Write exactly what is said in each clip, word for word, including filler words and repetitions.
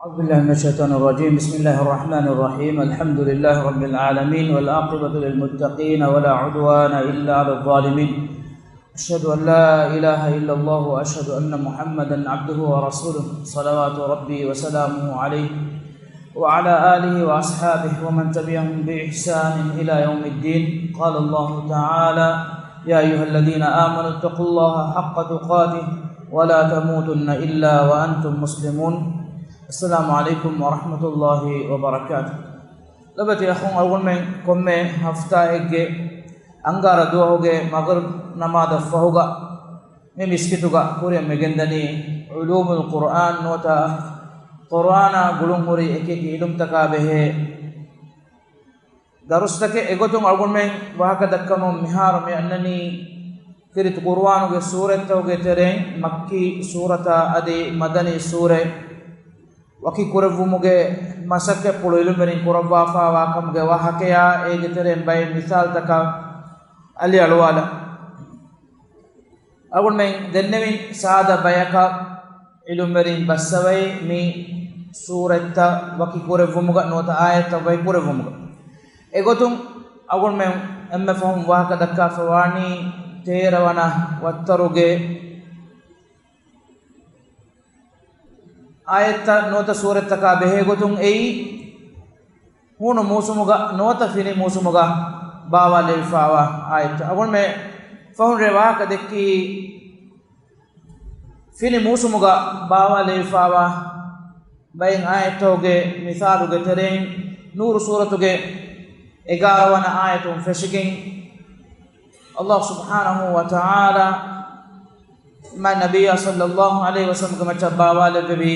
أعوذ بالله من الشيطان الرجيم. بسم الله الرحمن الرحيم. الحمد لله رب العالمين، والعاقبة للمتقين، ولا عدوان إلا على الظالمين. أشهد أن لا إله إلا الله، وأشهد أن محمدا عبده ورسوله، صلوات ربي وسلامه عليه، وعلى آله وأصحابه ومن تبعهم بإحسان إلى يوم الدين. قال الله تعالى: يا أيها الذين آمنوا اتقوا الله حق تقاته ولا تموتن إلا وأنتم مسلمون. السلام عليكم ورحمة الله وبركاته. ލޮބުވެތި އަޚުން، އަޅުގަނޑުމެން ކޮންމެ ހަފްތާއެއްގެ އަންގާރަ ދުވަހުގެ މަޣްރިބް ނަމާދަށް ފަހުގަ މި މިސްކިތުގަ ކުރިއަށް މިގެންދަނީ ޢުލޫމުލް ޤުރްއާން ނުވަތަ ޤުރްއާނާ ގުޅުންހުރި އެކި އެކި ޢިލްމުތަކާ ބެހޭ ދަރުސްތަކެއް. އެގޮތުން އަޅުގަނޑުމެން ވާހަކަ ދައްކަމުން މިހާރު މި އަންނަނީ ކީރިތި ޤުރްއާނުގެ ސޫރަތްތަކުގެ ތެރެއިން މައްކީ ސޫރަތާ އަދި މަދަނީ ސޫރަތް ވަކި ކުރެއްވުމުގެ މަސައްކަތްޕުޅު ޢިލްމުވެރިން ކުރައްވާފާވާ ކަމުގެ ވާހަކަޔާ އޭގެ ތެރެއިން ބައެއް މިސާލުތަކަށް އަލިއަޅުވާލަން. އަޅުގަނޑުމެން ދެންނެވިން ސާދަ ބަޔަކަށް ޢިލްމުވެރިން ބައްސަވައި މި ސޫރަތްތައް ވަކި ކުރެއްވުމުގަ ނުވަތަ އާޔަތްތައް ވަކި ކުރެއްވުމުގަ. އެގޮތުން އަޅުގަނޑުމެން އެންމެ ފަހުން ވާހަކަ ދައްކާފަވާނީ ތޭރަ ވަނަ ވައްތަރުގެ އާޔަތްތައް ނުވަތަ ސޫރަތްތަކާ ބެހޭ ގޮތުން އެއީ ހޫނު މޫސުމުގަ ނުވަތަ ފިނި މޫސުމުގަ ބާވާލެވިފާވާ އާޔަތްތައް. އަޅުގަނޑުމެން ފަހުން ރޭ ވާހަކަ ދެއްކީ ފިނި މޫސުމުގަ ބާވާލެވިފާވާ ބައެއް އާޔަތްތަކުގެ މިސާލުގެ ތެރެއިން ނޫރު ސޫރަތުގެ އެގާރަ ވަނަ އާޔަތުން ފެށިގެން، ﷲ ސުބްޙާނަހޫ ވަތަޢާލާ މާތް ނަބިއްޔާ ޞައްލައްލާހު ޢަލައިހި ވަސައްލަމްގެ މައްޗަށް ބާވާލެއްވެވި،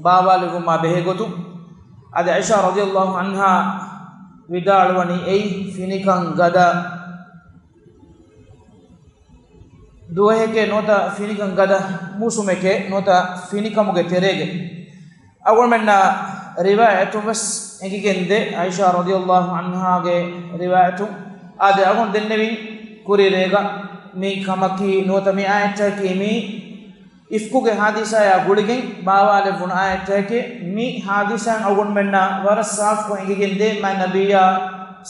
ބާވާލެއްވުމާ ބެހޭ ގޮތުން، އަދި ޢާއިޝާ ރަޟިޔައްލާހު ޢަންހާ ވިދާޅުވަނީ އެއީ ފިނިކަން ގަދަ ދުވަހެކޭ ނުވަތަ ފިނިކަން ގަދަ މޫސުމެކޭ ނުވަތަ ފިނިކަމުގެ ތެރޭގެ. އަޅުގަނޑުމެންނަށް ރިވާޔަތުން ވެސް އެނގިގެންދޭ، ޢާއިޝާ ރަޟިޔައްލާހު ޢަންހާގެ ރިވާޔަތުން. އާދެ، އަޅުގަނޑު ދެންނެވިން ކުރީ ރޭގަ މި ކަމަކީ ނުވަތަ މި އާޔަތަކީ މި އިފްކުގެ ޙާދިސާޔާ ގުޅިގެން ބާވާލެއްވުނު އާޔަތެކޭ. މި ޙާދިސާއިން އަޅުގަނޑުމެންނަށް ވަރަށް ސާފުކޮށް އެނގިގެންދޭ، މާތް ނަބިއްޔާ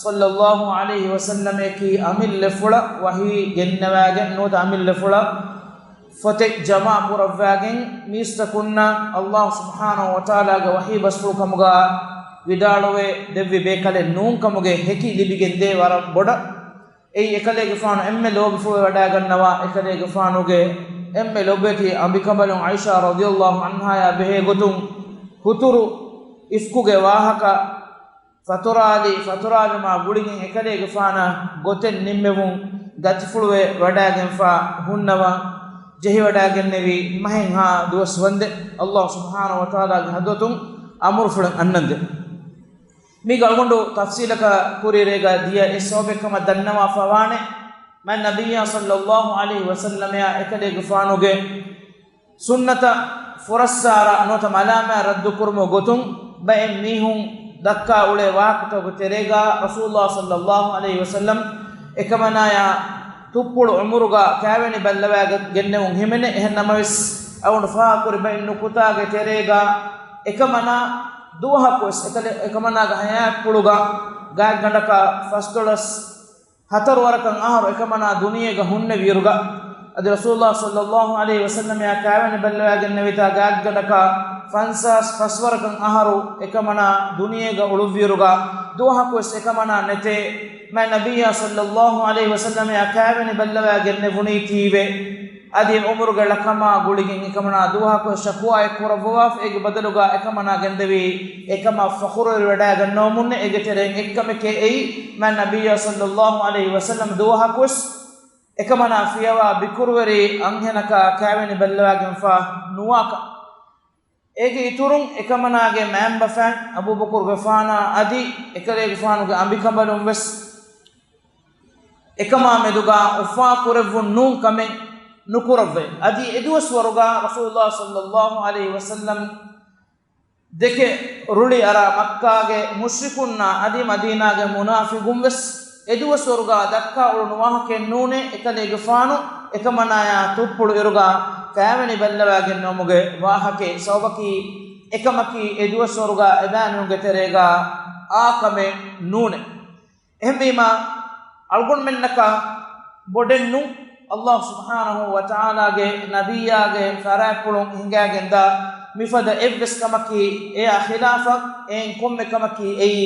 ޞައްލައްލާހު ޢަލައިހި ވަސައްލަމަކީ އަމިއްލަފުޅަށް ވަޙީ ގެންނަވާގެން ނުވަތަ އަމިއްލަފުޅަށް ފޮތެއް ޖަމާ ކުރައްވާގެން މީސްތަކުންނަށް ﷲ ސުބްޙާނަހޫ ވަތަޢާލާގެ ވަޙީ ބަސްފުޅު ކަމުގަ ވިދާޅުވެ ދެއްވި ބޭކަލެއް ނޫން ކަމުގެ ހެކި ލިބިގެންދޭ ވަރަށް ބޮޑަށް. އެއީ އެކަލޭގެފާނު އެންމެ ލޯބިފުޅުވެވަޑައިގަންނަވާ، އެކަލޭގެފާނުގެ އެންމެ ލޮބުވެތި އަނބިކަނބަލުން ޢާއިޝާ ރަޟިޔައްލާހު ޢަންހާޔާ ބެހޭ ގޮތުން ހުތުރު އިފްކުގެ ވާހަކަ ފަތުރާލި، ފަތުރާލުމާ ގުޅިގެން އެކަލޭގެފާނަށް ގޮތެއް ނިންމެވުން ދަތިފުޅުވެ ވަޑައިގެންފާ ހުންނަވަން ޖެހިވަޑައިގެންނެވި މަހެއްހާ ދުވަސް ވަންދެން ﷲ ސުބްޙާނަހޫ ވަތަޢާލާގެ ޙަޟްރަތުން އަމުރުފުޅެއް އަންނަންދެން. މީގަ އަޅުގަނޑު ތަފްޞީލަކަށް ކުރިއަރޭގަ ދިޔަ އެއް ސަބަބެއް ކަމަށް ދަންނަވާފަ ވާނެ، މާތް ނަބިއްޔާ ޞައްލައްލާހު ޢަލައިހި ވަސައްލަމަޔާ އެކަލޭގެފާނުގެ ސުންނަތަށް ފުރައްސާރަ ނުވަތަ މަލާމާތް ރައްދުކުރުމުގެ ގޮތުން ބައެއް މީހުން ދައްކާ އުޅޭ ވާހަކަތަކުގެ ތެރޭގަ ރަސޫލުﷲ ޞައްލައްލާހު ޢަލައިހި ވަސައްލަމް އެކަމަނާޔާ ތުއްޕުޅު ޢުމުރުގަ ކާވެނި ބައްލަވައިގެންނެވުން ހިމެނޭ. އެހެން ނަމަވެސް، އަޅުގަނޑު ފާހަގަކުރި ބައެއް ނުކުތާގެ ތެރޭގަ އެކަމަނާ ދުވަހަކުވެސް އެކަލެ-، އެކަމަނާގެ ޙަޔާތްޕުޅުގަ ގާތްގަނޑަކަށް ފަސްދޮޅަސް ހަތަރު ވަރަކަށް އަހަރު އެކަމަނާ ދުނިޔޭގަ ހުންނެވިއިރުގަ، އަދި ރަސޫލުﷲ ޞައްލައްލާހު ޢަލައިހި ވަސައްލަމަޔާ ކާވެނި ބައްލަވައިގެންނެވިތާ ގާތްގަނޑަކަށް ފަންސާސް ފަސް ވަރަކަށް އަހަރު އެކަމަނާ ދުނިޔޭގަ އުޅުއްވިއިރުގަ، ދުވަހަކުވެސް އެކަމަނާ ނެތޭ، މާތް ނަބިއްޔާ ޞައްލައްލާހު ޢަލައިހި ވަސައްލަމަޔާ ކާވެނި ބައްލަވައިގެންނެވުނީކީވެ؟ އަދި އެ ޢުމުރުގެ ޅަކަމާ ގުޅިގެން އެކަމަނާ ދުވަހަކުވެސް ޝަކުވާއެއް ކުރައްވަވާފަ، އޭގެ ބަދަލުގަ އެކަމަނާ ގެންދެވީ އެކަމަށް ފަޚުރުވެރިވެވަޑައިގަންނަވަމުންނޭ. އޭގެ ތެރެއިން އެއްކަމެކޭ އެއީ، މާތް ނަބިއްޔާ ޞައްލައްލާހު ޢަލައިހި ވަސައްލަމް ދުވަހަކުވެސް އެކަމަނާ ފިޔަވާ ބިކުރުވެރި އަންހެނަކާ ކާވެނި ބައްލަވައިގެންފާ ނުވާކަން. އޭގެ އިތުރުން އެކަމަނާގެ މައިންބަފައިން އަބޫބަކުރުގެފާނާ އަދި އެކަލޭގެފާނުގެ އަނބިކަނބަލުން ވެސް އެކަމާ މެދުގަ އުފާކުރެއްވުން ނޫން ކަމެއް ނުކުރައްވައި. އަދި އެދުވަސްވަރުގަ ރަސޫލުﷲ ޞައްލައްލާހު ޢަލައިހި ވަސައްލަމް ދެކެ ރުޅި އަރާ މައްކާގެ މުޝްރިކުންނާ އަދި މަދީނާގެ މުނާފިޤުން ވެސް އެދުވަސްވަރުގަ ދައްކާ އުޅުނު ވާހަކައެއް ނޫނޭ، އެކަލޭގެފާނު އެކަމަނާޔާ ތުއްޕުޅު އިރުގަ ކާވެނި ބައްލަވައިގެންނެވުމުގެ ވާހަކައެއް. ސަބަބަކީ، އެކަމަކީ އެ ދުވަސްވަރުގަ އެބައިމީހުންގެ ތެރޭގަ އާ ކަމެއް ނޫނޭ. އެހެންވީމާ، އަޅުގަނޑުމެންނަކަށް ބޮޑެއް ނޫން، އައްލާހު ސުބްޙާނަހު ވަތަޢާލާގެ ނަބިއްޔާގެ ފަރާތްޕުޅުން ހިނގައިގެންދާ މިފަދަ އެއްވެސް ކަމަކީ. އެއާ ޚިލާފަށް އެއިން ކޮންމެ ކަމަކީ އެއީ،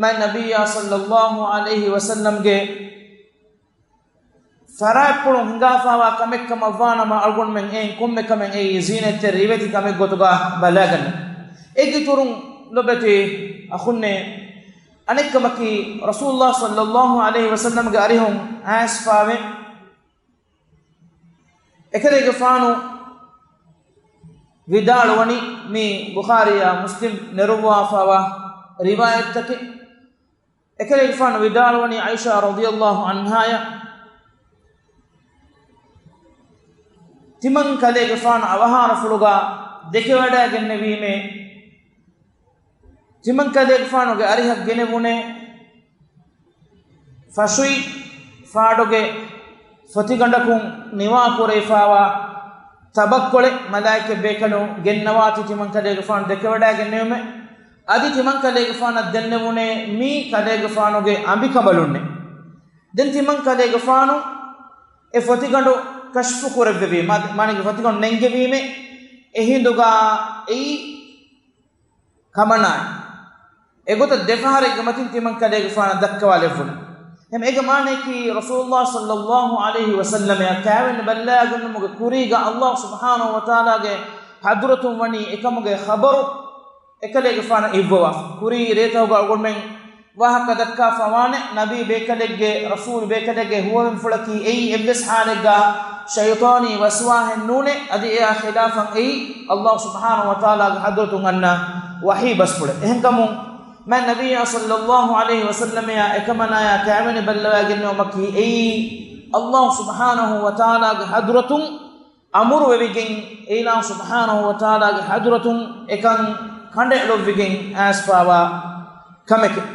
މާތް ނަބިއްޔާ ޞައްލައްލާހު ޢަލައިހި ވަސައްލަމްގެ ފަރާތްޕުޅުން ހިނގާފައިވާ ކަމެއްކަމަށްވާނަމަ، އަޅުގަނޑުމެން އެއިން ކޮންމެ ކަމެއް އެއީ ޒީނަތްތެރި ރިވެތި ކަމެއްގޮތުގަ ބަލާގަންނަން. އޭގެ އިތުރުން ލޮބެތި އަޚުންނޭ، އަނެއްކަމަކީ، ރަސޫލުއްލާހި ޞައްލައްލާހު ޢަލައިހި ވަސައްލަމްގެ އަރިހުން އައިސްފާވެ، އެކަލޭގެފާނު ވިދާޅުވަނީ، މީ ބުޚާރީއާ މުސްލިމް ނެރުއްވާފައިވާ ރިވާޔަތްތަކެއް. އެކަލޭގެފާނު ވިދާޅުވަނީ ޢާއިޝާ ރަޟިޔައްލާހު ޢަންހާއަށް، ތިމަން ކަލޭގެފާނު އަވަހާރަފުޅުގަ ދެކެވަޑައިގެންނެވީމޭ، ތިމަން ކަލޭގެފާނުގެ އަރިހަށް ގެނެވުނޭ ފަށުއި ފާޑުގެ ފޮތިގަނޑަކުން ނިވާކުރެވިފައިވާ ތަބައްކޮޅެއް މަލާއިކަ ބޭކަލުން ގެންނަވާތީ ތިމަން ކަލޭގެފާނު ދެކެވަޑައިގެންނެވުމެއް. އަދި ތިމަން ކަލޭގެފާނަށް ދެންނެވުނޭ މީ ކަލޭގެފާނުގެ އަނބިކަނބަލުންނޭ. ދެން ތިމަން ކަލޭގެފާނު އެ ފޮތިގަނޑު ކަޝްފު ކުރެއްވެވީ، މާ-، މާނައީ ފޮތިގަނޑު ނެންގެވީމޭ. އެހިނދުގަ އެއީ ކަމަނާއެއް. އެގޮތަށް ދެފަހަރެއްގެ މަތިން ތިމަން ކަލޭގެފާނަށް ދައްކަވާލެއްވުނު. އެހެން އޭގެ މާނައަކީ، ރަސޫލުއްލާހި ޞައްލައްލާހު ޢަލައިހި ވަސައްލަމައަށް ކާވެނި ބައްލަވާގެންނުމުގެ ކުރީގަ އައްލާހު ސުބްޙާނަހު ވަތަޢާލާގެ ޙަޟްރަތުން ވަނީ އެކަމުގެ ޚަބަރު އެކަލޭގެފާނަށް އިއްވަވާފަ. ކުރީ ރޭތަކުގަ އަޅުގަނޑުމެން ވާހަކަ ދައްކާފަ ވާނެ، ނަބީ ބޭކަލެއްގެ، ރަސޫލު ބޭކަލެއްގެ ހުވަފެންފުޅަކީ އެއީ އެއްވެސް ޙާލެއްގަ ޝައިޠާނީ ވަސްވާހެއް ނޫނޭ. އަދި އެއާ ޚިލާފަށް އެއީ އައްލާހު ސުބްޙާނަހު ވަތަޢާލާގެ ޙަޟްރަތުން އަންނަ ވަޙީ ބަސްފުޅެއް. އެހެންކަމުން މާތް ނަބިއްޔާ ޞައްލައްލާހު ޢަލައިހި ވަސައްލަމައާ އެކަމަނާއާ ކާވެނި ބައްލަވާގެންނެވުމަކީ އެއީ އައްލާހު ސުބްޙާނަހު ވަތަޢާލާގެ ޙަޟްރަތުން އަމުރުވެވިގެން، އެއިލާހު ސުބްޙާނަހު ވަތަޢާލާގެ ޙަޟްރަތުން އެކަން ކަނޑައެޅުއްވިގެން އައިސްފައިވާ ކަމެކެވެ.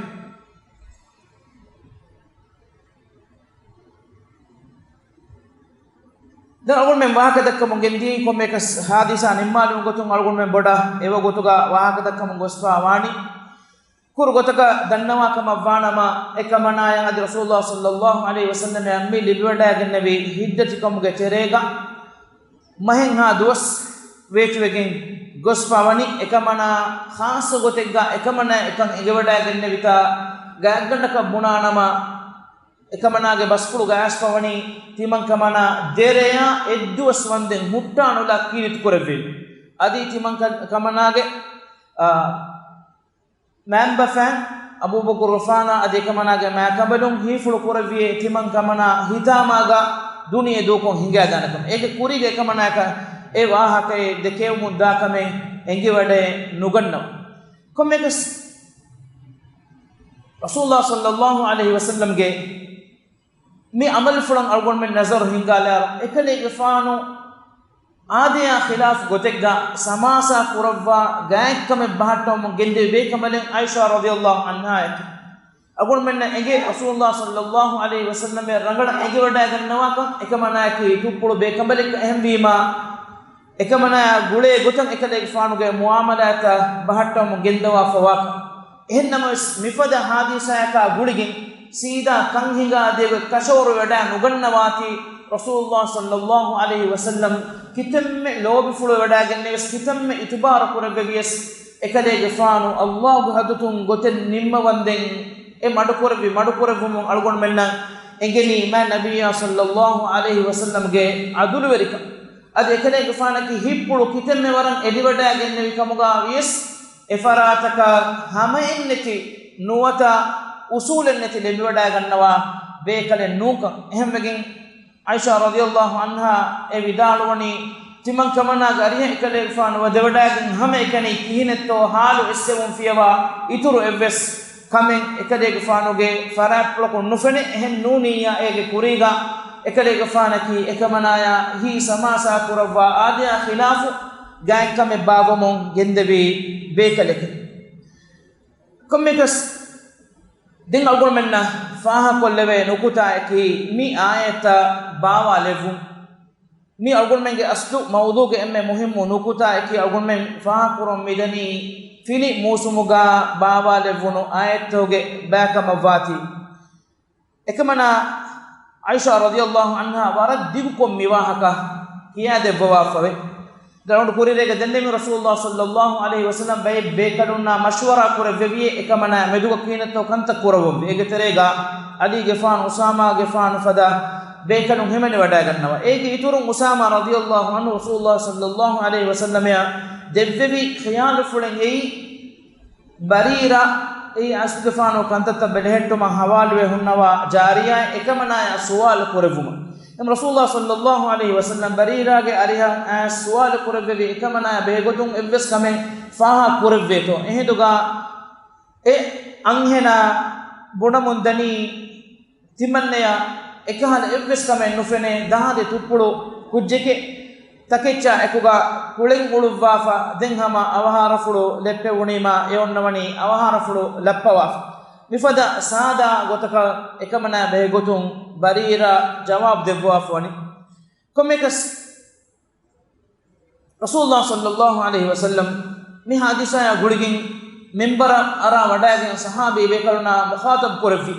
ދެން އަޅުގަނޑުމެން ވާހަކަ ދައްކަމުން ގެންދިޔައީ ކޮންމެއަކަސް ޙާދިސާ ނިންމާލުމުގެ ގޮތުން އަޅުގަނޑުމެން ބޮޑަށް އެވަގުތުގަ ވާހަކަ ދައްކަމުން ގޮސްފައި ވާނީ. ކުރު ގޮތަކަށް ދަންނަވާ ކަމަށް ވާނަމަ، އެކަމަނާޔަށް އަދި ރަސޫލުއްލާހި ޞައްލައްލާހު ޢަލައިހި ވަސައްލަމައަށް މި ލިބިވަޑައިގެންނެވި ހިތްދަތިކަމުގެ ތެރޭގަ މަހެއްހާ ދުވަސް ވޭތުވެގެން ގޮސްފަ ވަނީ. އެކަމަނާ ޚާއްޞަ ގޮތެއްގަ އެކަމަނާ އެކަން އެނގިވަޑައިގެންނެވިތާ ގާތްގަނޑަކަށް ބުނާނަމަ، އެކަމަނާގެ ބަސްފުޅު ގަޔާސްފަ ވަނީ ތިމަން ކަމަނާ ދެރަޔާ އެއްދުވަސް ވަންދެން ހުއްޓާނުލާ ކީރިތި ކުރެއްވި. އަދި ތިމަން ކަ-، ކަމަނާގެ، އާ، މައިންބަފައިން އަބޫބަކުރުގެފާނާ އަދި އެކަމަނާގެ މައިކަނބަލުން ހީފުޅު ކުރެއްވިއޭ ތިމަން ކަމަނާ ހިތާމާގަ ދުނިޔެ ދޫކޮށް ހިނގާދާނެ ކަމަށް. އޭގެ ކުރީގަ އެކަމަނާޔަކަށް އެ ވާހަކައެއް ދެކެވެމުން ދާ ކަމެއް އެނގިވަޑައެއް ނުގަންނަވަ. ކޮންމެއަކަސް ރަސޫލުއްލާހި ޞައްލައްލާހު ޢަލައިހި ވަސައްލަމްގެ މި ޢަމަލުފުޅަށް އަޅުގަނޑުމެން ނަޒަރު ހިންގާލާއިރު، އެކަލޭގެފާނު އާދަޔާ ޚިލާފު ގޮތެއްގަ ސަމާސާ ކުރައްވާ ގާތްކަމެއް ބަހައްޓަވަމުން ގެންދެވި ބޭކަނބަލެއް ޢާއިޝާ ރަޟިޔައްލާހު ޢަންހާއަކީ. އަޅުގަނޑުމެންނަށް އެނގޭ ރަސޫލުއްލާހި ޞައްލައްލާހު ޢަލައިހި ވަސައްލަމަށް ރަނގަޅަށް އެނގިވަޑައިގަންނަވާކަން. އެކަމަނާއަކީ ތުއްޕުޅު ބޭކަނބަލެއްކަން. އެހެންވީމާ، އެކަމަނާއާ ގުޅޭ ގޮތަށް އެކަލޭގެފާނުގެ މުޢާމަލާތްތައް ބަހައްޓަވަމުން ގެންދަވާފަ ވާކަން. އެހެން ނަމަވެސް، މިފަދަ ޙާދިސާއަކާ ގުޅިގެން ސީދާ ކަން ހިނގާ ދިޔަ ގޮތް ކަށަވަރު ވެވަޑައި ނުގަންނަވާތީ، ރަސޫލުއްލާހި ޞައްލައްލާހު ޢަލައިހި ވަސައްލަމް ކިތަންމެ ލޯބިފުޅު ވެވަޑައިގެންނެވިޔަސް، ކިތަންމެ އިތުބާރު ކުރެއްވެވިޔަސް، އެކަލޭގެފާނު އައްލާހުގެ ޙަޟްރަތުން ގޮތެއް ނިންމަވަންދެން އެ މަޑުކުރެއްވި މަޑުކުރެއްވުމުން އަޅުގަނޑުމެންނަށް އެނގެނީ މާތް ނަބިއްޔާ ޞައްލައްލާހު ޢަލައިހި ވަސައްލަމްގެ ޢަދުލުވެރިކަން. އަދި އެކަލޭގެފާނަކީ ހިތްޕުޅު ކިތަންމެ ވަރަށް އެދިވަޑައިގެންނެވި ކަމުގަ ވިޔަސް، އެފަރާތަކަށް ހަމައެއްނެތި ނުވަތަ އުޞޫލެއްނެތި ލެބިވަޑައިގަންނަވާ ބޭކަލެއް ނޫންކަން. އެހެންވެގެން، ޢާއިޝާ ރަޟިޔައްލާހު ޢަންހާ އެ ވިދާޅުވަނީ، ތިމަން ކަމަނާގެ އަރިހަށް އެކަލޭގެފާނު ވަދެވަޑައިގެން ހަމައެކަނި ކިހިނެއްތޯ ޙާލު އެއްސެވުން ފިޔަވާ އިތުރު އެއްވެސް ކަމެއް އެކަލޭގެފާނުގެ ފަރާތްޕުޅަކުން ނުފެނޭ. އެހެން ނޫނިއްޔާ އޭގެ ކުރީގަ އެކަލޭގެފާނަކީ އެކަމަނާޔާ ހިތް ސަމާސާ ކުރައްވާ އާދަޔާ ޚިލާފު ގާތްކަމެއް ބާއްވަމުން ގެންދެވި ބޭކަލެކެވެ. ކޮންމެއަކަސް، ދެން އަޅުގަނޑުމެންނަށް ފާހަގަކޮށްލެވޭ ނުކުތާއަކީ މި އާޔަތްތައް ބާވާލެއްވުން. މި އަޅުގަނޑުމެންގެ އަސްލު މައުޟޫގެ އެންމެ މުހިއްމު ނުކުތާއަކީ އަޅުގަނޑުމެން ފާހަގަކުރަން މިދަނީ ފިލި މޫސުމުގަ ބާވާލެއްވުނު އާޔަތްތަކުގެ ބައިކަމަށްވާތީ. އެކަމަނާ ޢާއިޝާ ރަޟިޔަﷲ ޢަންހާ ވަރަށް ދިގުކޮށް މި ވާހަކަ ކިޔާދެއްވަވާފަވޭ. ދެން ކުރިއެރޭގަ ދެންނެވި ރަސޫލުﷲ ޞައްލަﷲ ޢަލައިހި ވަސައްލަމް ބައެއް ބޭކަލުންނާ މަޝްވަރާ ކުރެއްވެވިއޭ އެކަމަނާ މެދުގަ ކިހިނެއްތޯ ކަންތައް ކުރައްވަންވީ. އޭގެ ތެރޭގަ ޢަލީގެފާނު، އުސާމާގެފާނު ފަދަ ބޭކަލުން ހިމެނިވަޑައިގަންނަވާ. އޭގެ އިތުރުން އުސާމާ ރަޟިޔަﷲ ޢަންހު ރަސޫލުﷲ ޞައްލަﷲ ޢަލައިހި ވަސައްލަމަށް ދެއްވެވި ޚިޔާލުފުޅެއް އެއީ ބަރީރާ އެއީ ޢާއިޝާގެފާނު ކަންތައްތައް ބެލެހެއްޓުމަށް ހަވާލުވެ ހުންނަވާ ޖާރިޔާއެއް އެކަމަނާޔާ ސުވާލު ކުރެއްވުމަށް. އެހެން ރަސޫލުﷲ ޞައްލަﷲ ޢަލައިހި ވަސައްލަމް ބަރީރާގެ އަރިހަށް އައިސް ސުވާލު ކުރެއްވެވި އެކަމަނާޔާ ބެހޭގޮތުން އެއްވެސް ކަމެއް ފާހަގަ ކުރެއްވޭތޯ. އެހިނދުގަ އެ އަންހެނާ ބުނަމުންދަނީ ތިމަންނަޔަށް އެކަހަލަ އެއްވެސް ކަމެއް ނުފެނޭ، ދާދި ތުއްޕުޅު ކުއްޖެކޭ. ތަކެއްޗާ އެކުގަ ކުޅެން އުޅުއްވާފަ، ދެން ހަމަ އަވަހާރަފުޅު ލެއްޕެވުނީމާ އެ އޮންނަވަނީ އަވަހާރަފުޅު ލައްޕަވާފަ. މިފަދަ ސާދާ ގޮތަކަށް އެކަމަނާ ބެހޭގޮތުން ބަރީރާ ޖަވާބު ދެއްވާފަވަނީ. ކޮންމެއަކަސް ރަސޫލުﷲ ޞައްލަﷲ ޢަލައިހި ވަސައްލަމް މި ޙާދިސާއާ ގުޅިގެން މިންބަރަށް އަރާ ވަޑައިގެން ޞަޙާބީ ބޭކަލުންނާ މުޚާޠަބް ކުރެއްވި.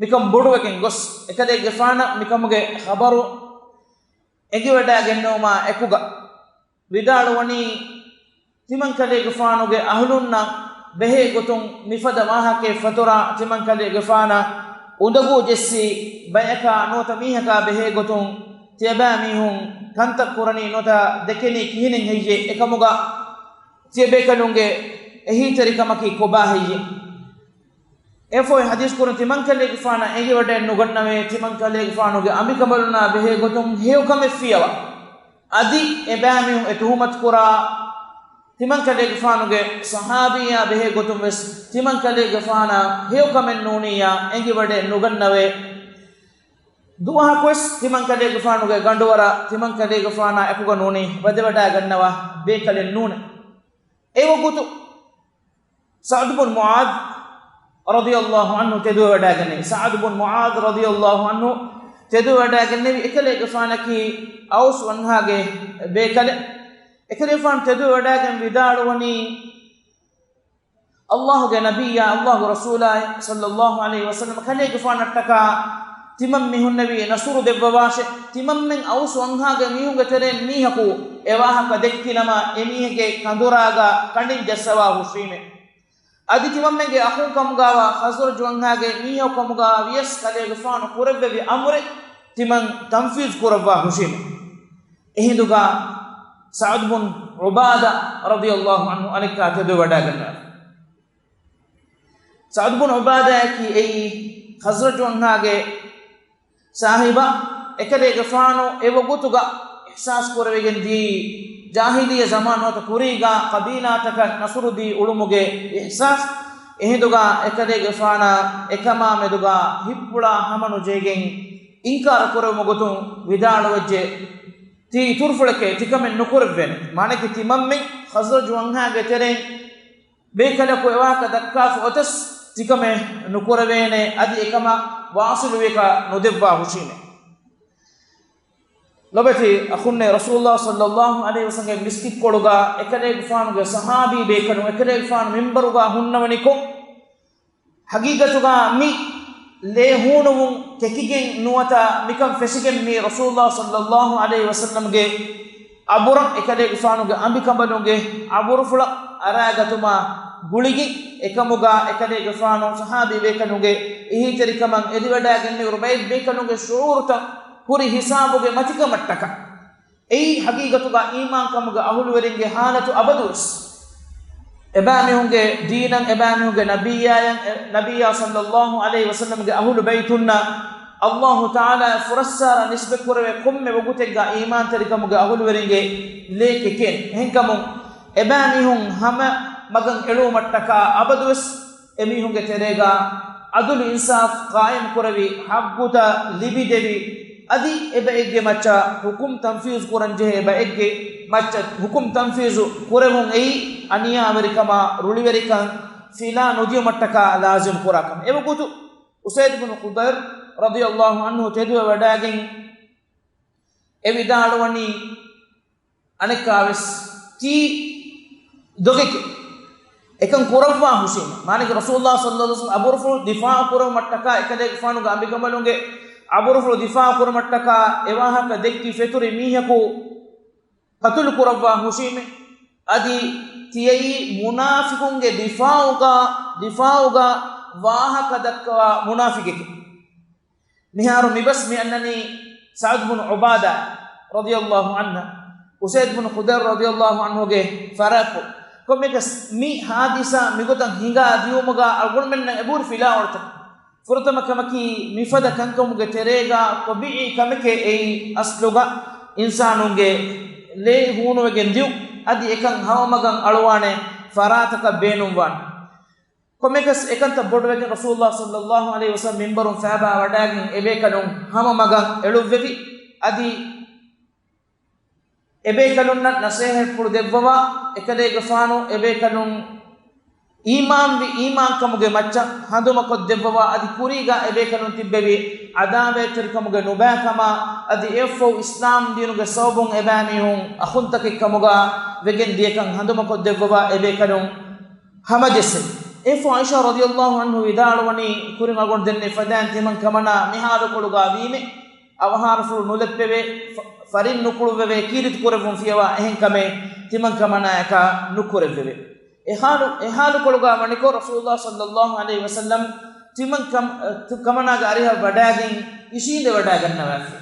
މިކަން ބޮޑުވެގެން ގޮސް އެކަލޭގެފާނަށް މިކަމުގެ ޚަބަރު އެނގިވަޑައިގެންނެވުމާ އެކުގަ ވިދާޅުވަނީ، ތިމަންކަލޭގެފާނުގެ އަހުލުންނަށް ބެހޭ ގޮތުން މިފަދަ ވާހަކައެއް ފަތުރާ ތިމަންކަލޭގެފާނަށް އުނދަގޫ ޖެއްސި ބަޔަކާ ނުވަތަ މީހަކާ ބެހޭ ގޮތުން ތިޔަބައިމީހުން ކަންތައް ކުރަނީ ނުވަތަ ދެކެނީ ކިހިނެއް ހެއްޔޭ؟ އެކަމުގަ ތިޔަބޭކަލުންގެ އެހީތެރިކަމަކީ ކޮބާ ހެއްޔޭ؟ އެފޮތް ޙަދީޘް ކުރަން ތިމަންކަލޭގެފާނަށް އެނގިވަޑައެއް ނުގަންނަވޭ، ތިމަންކަލޭގެފާނުގެ އަނބިކަނބަލުންނާ ބެހޭ ގޮތުން ހެޔޮ ކަމެއް ފިޔަވާ. އަދި އެބައިމީހުން އެ ތުހުމަތު ކުރާ ތިމަންކަލޭގެފާނުގެ ޞަޙާބީއާ ބެހޭ ގޮތުން ވެސް ތިމަންކަލޭގެފާނަށް ހެޔޮ ކަމެއް ނޫނިއްޔާ އެނގިވަޑައެއް ނުގަންނަވޭ. ދުވަހަކުވެސް ތިމަންކަލޭގެފާނުގެ ގަނޑުވަރަށް ތިމަންކަލޭގެފާނާ އެކުގަ ނޫނީ ވަދެވަޑައިގަންނަވާ ބޭކަލެއް ނޫނޭ. އެވަގުތު ސަޢުދު ބުން މުޢާޛް ރަޟިޔަﷲ ޢަންހު ތެދުވެވަޑައިގެންނެވި. ސަޢުދު ބުން މުޢާޛް ރަޟިޔަﷲ ޢަންހު ތެދުވެވަޑައިގެންނެވި. އެކަލޭގެފާނަކީ އައުސް ވަންހާގެ ބޭކަލެއް. އެކަލޭގެފާނު ތެދުވެވަޑައިގެން ވިދާޅުވަނީ، ﷲގެ ނަބިއްޔާ، ﷲ ރަސޫލާއި، ޞައްލަﷲ ޢަލައިހި ވަސައްލަމަ ކަލޭގެފާނަށްޓަކާ ތިމަން މީހުންނެވި ނަޞްރު ދެއްވަވާށޭ. ތިމަންމެން އައުސް ވަންހާގެ މީހުންގެ ތެރެއިން މީހަކު އެ ވާހަކަ ދެއްކިނަމަ، އެ މީހެއްގެ ކަނދުރާގަ ކަނޑިން ޖައްސަވާ ހުށީމޭ. އަދި ތިމަންމެންގެ އަޚުން ކަމުގާވާ ޚަޒްރަޖު ވަންހާގެ މީހަކު ކަމުގާ ވިޔަސް ކަލޭގެފާނު ކުރެއްވެވި އަމުރެއް ތިމަން ތަންފީޒު ކުރައްވާ ހުށީމޭ. އެހިނދުގާ ސަޢުދު ބުން ޢުބާދާ ރަޟިޔަﷲ ޢަންހު އަނެއްކާ ތެދުވެވަޑައިގަންނަވާ. ސަޢުދު ބުން ޢުބާދާއަކީ އެއީ ޚަޒްރަޖު ވަންހާގެ ސާހިބާ. އެކަލޭގެފާނު އެވަގުތުގަ އިޙްސާސް ކުރެވިގެން ދިޔައީ، ޖާހިލިއްޔަ ޒަމާނު ނުވަތަ ކުރީގަ ޤަބީލާތަކަށް ނަޞްރު ދީ އުޅުމުގެ އިޙްސާސް. އެހިނދުގަ އެކަލޭގެފާނާ އެކަމާ މެދުގަ ހިތްޕުޅާ ހަމަނުޖެހިގެން އިންކާރު ކުރެވުމުގެ ގޮތުން ވިދާޅުވެއްޖެ، ތީ އިތުރުފުޅެކޭ، ތިކަމެއް ނުކުރެއްވޭނެ. މާނައަކީ ތިމަންމެން ޚަޒްރަޖު ވަންހާގެ ތެރެއިން ބޭކަލަކު އެވާހަކަ ދައްކާފަ އޮތަސް ތިކަމެއް ނުކުރެވޭނެ. އަދި އެކަމަށް ވާޞިލުވިޔަކަށް ނުދެއްވާ ހުށީމޭ. ލޮބެތި އަޚުންނޭ، ރަސޫލުﷲ ޞައްލަﷲ ޢަލައިހި ވަސައްލަމްގެ މިސްކިތްކޮޅުގަ އެކަލޭގެފާނުގެ ޞަޙާބީ ބޭކަލުން އެކަލޭގެފާނު މިންބަރުގަ ހުންނަވަނިކޮށް، ޙަޤީޤަތުގަ މި ލޭ ހޫނުވުން ކެކިގެން ނުވަތަ މިކަން ފެށިގެން މީ ރަސޫލުﷲ ޞައްލަﷲ ޢަލައިހި ވަސައްލަމްގެ އަބުރަށް އެކަލޭގެފާނުގެ އަނބިކަނބަލުންގެ އަބުރުފުޅަށް އަރާގަތުމާ ގުޅިގެން، އެކަމުގަ އެކަލޭގެފާނު ޞަޙާބީ ބޭކަލުންގެ އެހީތެރިކަމަށް އެދިވަޑައިގެންނެވި ރުބައި ބޭކަލުންގެ ޝުޢޫރުތައް ހުރި ހިސާބުގެ މަތިކަމަށްޓަކާ. އެއީ ޙަޤީޤަތުގަ އީމާންކަމުގެ އަހުލުވެރިންގެ ޙާލަތު އަބަދުވެސް. އެބައިމީހުންގެ ދީނަށް، އެބައިމީހުންގެ ނަބިއްޔާޔަށް، އެ، ނަބިއްޔާ ޞައްލަﷲ ޢަލައިހި ވަސައްލަމްގެ އަހުލު ބައިތުންނަށް ﷲ ތަޢާލާ ފުރައްސާރަ ނިސްބަތްކުރެވޭ ކޮންމެ ވަގުތެއްގަ އީމާންތެރިކަމުގެ އަހުލުވެރިންގެ ލޭ ކެކޭނެ. އެހެންކަމުން އެބައިމީހުން ހަމަ މަގަށް އެޅުވުމަށްޓަކާ އަބަދުވެސް އެމީހުންގެ ތެރޭގަ ޢަދުލު އިންސާފް ޤާއިމް ކުރެވި، ޙައްޤުތައް ލިބިދެވި، އަދި އެބައެއްގެ މައްޗަށް ޙުކުމް ތަންފީޒު ކުރަންޖެހޭ ބައެއްގެ މައްޗަށް ޙުކުމް ތަންފީޒު ކުރެވުން އެއީ އަނިޔާވެރިކަމާ ރުޅިވެރިކަން ފިލާ ނުދިޔުމަށްޓަކާ ލާޒިމް ކުރާ ކަމެއް. އެވަގުތު އުސައިދު ބުނު ޚުޟައިރު ރަޟިޔަﷲ ޢަންހު ތެދުވެވަޑައިގެން އެ ވިދާޅުވަނީ އަނެއްކާވެސް ތީ ދޮގެކޭ. އެކަން ކުރައްވާ ހުށީމޭ. މާނައަކީ ރަސޫލުﷲ ޞައްލަﷲު ޢަލައިހި ވަސައްލަމަ އަބުރުފުޅު ދިފާޢު ކުރުމަށްޓަކާ، އެކަލޭގެފާނުގެ އަނބިކަނބަލުންގެ އަބުރުފުޅު ދިފާޢު ކުރުމަށްޓަކާ އެ ވާހަކަ ދެއްކި ފެތުރި މީހަކު ޤަތުލު ކުރައްވާ ހުށީމޭ. އަދި ތިޔައީ މުނާފިޤުންގެ ދިފާޢުގަ، ދިފާޢުގަ ވާހަކަ ދައްކަވާ މުނާފިޤެކޭ. މިހާރު މިބަސް މި އަންނަނީ ސަޢުދު ބުނު ޢުބާދާ ރަޟިޔަﷲ ޢަންހު، އުސައިދު ބުނު ޚުޟައިރު ރަޟިޔަﷲ ޢަންހުގެ ފަރާތު. ކޮންމެއަކަސް މި ޙާދިސާ މިގޮތަށް ހިނގާ ދިޔުމުގަ އަޅުގަނޑުމެންނަށް އެބަހުރި ފިލާވަޅުތައް. ފުރަތަމަ ކަމަކީ، މިފަދަ ކަންކަމުގެ ތެރޭގަ ޠަބީޢީ ކަމެކޭ އެއީ އަސްލުގަ އިންސާނުންގެ ލޭ ހޫނުވެގެން ދިޔުން، އަދި އެކަން ހަމަމަގަށް އަޅުވާނެ ފަރާތަކަށް ބޭނުންވާނެ. ކޮންމެކަސް އެކަންތައް ބޮޑުވެގެން ރަސޫލުﷲ ޞައްލަﷲު ޢަލައިހި ވަސައްލަމަ މިންބަރުން ފައިބާ ވަޑައިގެން އެބޭކަލުން ހަމަ މަގަށް އެޅުއްވެވި. އަދި އެބޭކަލުންނަށް ނަޞޭޙަތްޕުޅު ދެއްވަވާ، އެކަލޭގެފާނު އެބޭކަލުން އީމާންވި އީމާންކަމުގެ މައްޗަށް ހަނދުމަކޮށްދެއްވަވާ، އަދި ކުރީގަ އެބޭކަލުން ތިއްބެވި ޢަދާވަތްތެރިކަމުގެ ނުބައިކަމާ، އަދި އެއަށްފަހު އިސްލާމް ދީނުގެ ސަބަބުން އެބައިމީހުން އަޚުންތަކެއްކަމުގަ ވެގެން ދިޔަކަން ހަނދުމަކޮށްދެއްވަވާ އެބޭކަލުން ހަމަޖެއްސެވި. އެއަށްފަހު ޢާއިޝާ ރަޟިޔަﷲ ޢަންހު ވިދާޅުވަނީ، ކުރިން އަޅުގަނޑު ދެންނެވި ފަދައިން ތިމަން ކަމަނާ މި ޙާލުކޮޅުގަ ވީމޭ، އަވަހާރަފުޅު ނުލެއްޕެވޭ، ފަ-، ފަރިން ނުކުޅުއްވެވޭ، ކީރިތި ކުރެއްވުން ފިޔަވާ އެހެން ކަމެއް ތިމަން ކަމަނާޔަކާ ނުކުރެއްވެވޭ. އެ ޙާލު، އެ ޙާލުކޮޅުގަ ވަނިކޮށް ރަސޫލުﷲ ޞައްލަﷲު ޢަލައިހި ވަސައްލަމަ ތިމަން ކަމ-، ތި-، ކަމަނާގެ އަރިހަށް ވަޑައިގެން އިށީނދެވަޑައިގަންނަވާފި.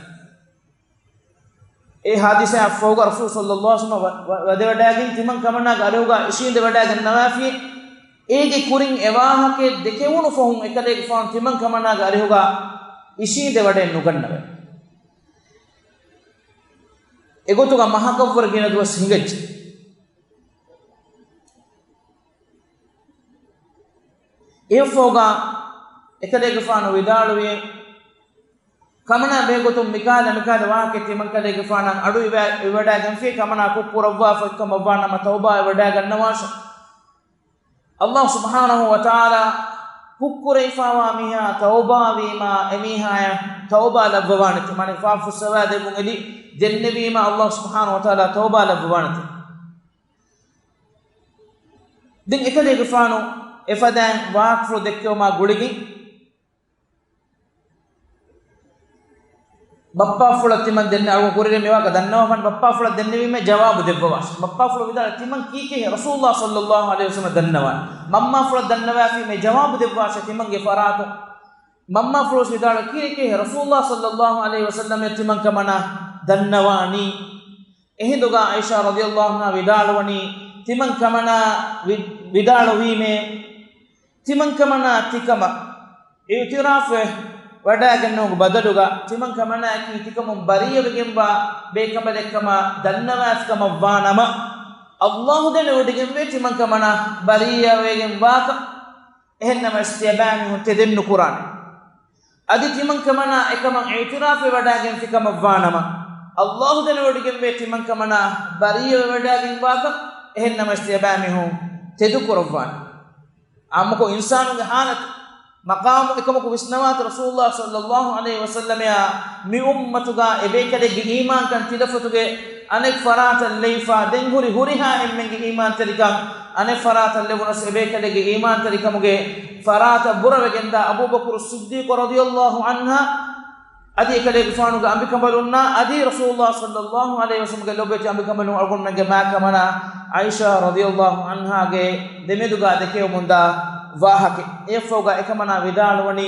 އެ ޙާދިސާއަށްފަހުގަ ރަސޫލު ޞައްލަﷲު ޢަލައިހި ވަސައްލަމަ ވަ-، ވަ-، ވަދެވަޑައިގެން ތިމަން ކަމަނާގެ އަރިހުގަ އިށީނދެވަޑައިގަންނަވާފި. އޭގެ ކުރިން އެ ވާހަކައެއް ދެކެވުނު ފަހުން އެކަލޭގެފާނު ތިމަން ކަމަނާގެ އަރިހުގަ އިށީނދެވަޑައެއް ނުގަންނަވައި. އެގޮތުގަ މަހަކަށްވުރެ ގިނަ ދުވަސް ހިނގައްޖެ. އެއަށްފަހުގަ އެކަލޭގެފާނު ވިދާޅުވި، ކަމަނާ ބެހޭގޮތުން މިކާލަ މިކާލަ ވާހަކަ ތިމަންކަލޭގެފާނަށް އަޑު އިވަ-، އިވަޑައިގެންފި، ކަމަނާ ކުށް ކުރައްވާފައި ކަމަށްވާނަމަ ތައުބާ އިވަޑައިގަންނަވާށެ. ﷲ ސުބްޙާނަހޫ ވަތަޢާލާ ކުށްކުރެވިފައިވާ މީހާ ތައުބާވީމާ، އެމީހާޔަށް ތައުބާ ލައްވަވާނެތެ. މާނައަކީ ފާފަފުއްސަވާ ދެއްވުން އެދި ދެންނެވީމާ، ﷲ ސުބްޙާނަހޫ ވަތަޢާލާ ތައުބާ ލައްވަވާނެތެ. ދެން އެކަލޭގެފާނު އެފަދައިން ވާހަކަފުޅު ދެއްކެވުމާ ގުޅިގެން، ބައްޕާފުޅަށް ތިމަން ދެންނެވި، އަޅުގަނޑު ކުރިން މިވާހަކަ ދަންނަވާފަ، ބައްޕާފުޅަށް ދެންނެވީމޭ ޖަވާބު ދެއްވަވާށެ. ބައްޕާފުޅު ވިދާޅުވި، ތިމަން ކީކޭ؟ ރަސޫލުﷲ ޞައްލަﷲު ޢަލައިހި ވަސައްލަމަ ދަންނަވާނެ. މަންމާފުޅަށް ދަންނަވާފީމޭ ޖަވާބު ދެއްވާށޭ ތިމަންގެ ފަރާތުން. މަންމާފުޅުވެސް ވިދާޅުވި، ކީކޭ؟ ރަސޫލުﷲ ޞައްލަﷲު ޢަލައިހި ވަސައްލަމަ ތިމަން ކަމަނާ ދަންނަވާނީ. އެހިނދުގަ ޢާއިޝާ ރަޟިޔަﷲު ޢަންހާ ވިދާޅުވަނީ، ތިމަން ކަމަނާ ވި-، ވިދާޅުވީމޭ، ތިމަން ކަމަނާ ތިކަމަށް އިޢުތިރާފްވެ ވަޑައިގަންނަވުމުގެ ބަދަލުގަ، ތިމަން ކަމަނާއަކީ ތިކަމުން ބަރީއަވެގެންވާ ބޭކަނބަލެއްކަމަށް ދަންނަވާފިކަމަށްވާނަމަ، ﷲ ދެނެވޮޑިގެންވޭ ތިމަން ކަމަނާ ބަރީއަވެގެންވާކަން. އެހެންނަމަވެސް ތިޔަބައިމީހުން ތެދެއްނުކުރާނެ. އަދި ތިމަން ކަމަނާ އެކަމަށް އިޢުތިރާފްވެވަޑައިގެންފިކަމަށްވާނަމަ، ﷲ ދެނެވޮޑިގެންވޭ ތިމަން ކަމަނާ ބަރީއަވެވަޑައިގެންވާކަން. އެހެންނަމަވެސް ތިޔަބައިމީހުން ތެދުކުރައްވާނެ. އާއްމުކޮށް އިންސާނުންގެ ޙާލަތު، މަޤާމު އެކަމަކު ވިސްނަވާތި ރަސޫލުﷲ ޞައްލަﷲު ޢަލައިހި ވަސައްލަމައާ މި އުއްމަތުގަ އެބޭކަލެއްގެ އީމާންކަން ތިލަފަތުގެ އަނެއް ފަރާތަށް ލެވިފަ، ދެން ހުރި ހުރިހާ އެންމެންގެ އީމާންތެރިކަން އަނެއް ފަރާތަށް ލެވުނަސް، އެބޭކަލެއްގެ އީމާންތެރިކަމުގެ ފަރާތަށް ބުރަވެގެންދާ އަބޫބަކުރު ޞިއްދީޤު ރަޟިޔަﷲު ޢަންހާ އަދި އެކަލޭގެފާނުގެ އަނބިކަނބަލުންނާ އަދި ރަސޫލުﷲ ޞައްލަﷲު ޢަލައިހި ވަސައްލަމަގެ ލޮބުވެތި އަނބިކަނބަލުން އަޅުގަނޑުމެންގެ މާތް ކަމަނާ ޢާއިޝާ ރަޟިޔަﷲު ޢަންހާގެ ދެމެދުގަ ދެކެވެމުންދާ ވާހަކަ. އެއަށްފަހުގަ އެކަމަނާ ވިދާޅުވަނީ،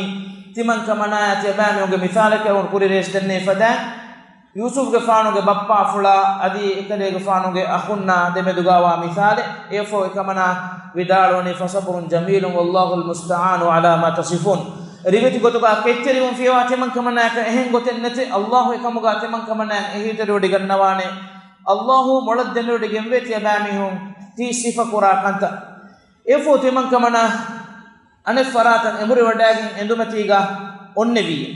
ތިމަން ކަމަނާޔާ ތިޔަބައިމީހުންގެ މިސާލަކީ އަޅުގަނޑު ކުރިން ރޭސް ދެންނެވި ފަދައިން، ޔޫސުފްގެފާނުގެ ބައްޕާފުޅާ އަދި އެކަލޭގެފާނުގެ އަޚުންނާ ދެމެދުގަވާ މިސާލެއް. އެއަށްފަހު އެކަމަނާ ވިދާޅުވަނީ، فصبر جميل والله المستعان على ما تصفون. ރިވެތި ގޮތުގަ ކެތްތެރިވުން ފިޔަވާ ތިމަން ކަމަނާޔަކަށް އެހެން ގޮތެއް ނެތެ. ﷲ އެކަމުގަ ތިމަން ކަމަނާޔަށް އެހީތެރިވޮޑިގަންނަވާނެ. ﷲ މޮޅަށް ދެނެވޮޑިގެންވޭ ތިޔަބައިމީހުން ތި ސިފަކުރާ ކަންތައް. އެއަށްފަހު ތިމަން ކަމަނާ އަނެއް ފަރާތަށް އެނބުރިވަޑައިގެން އެނދުމަތީގަ އޮންނެވިއޭ.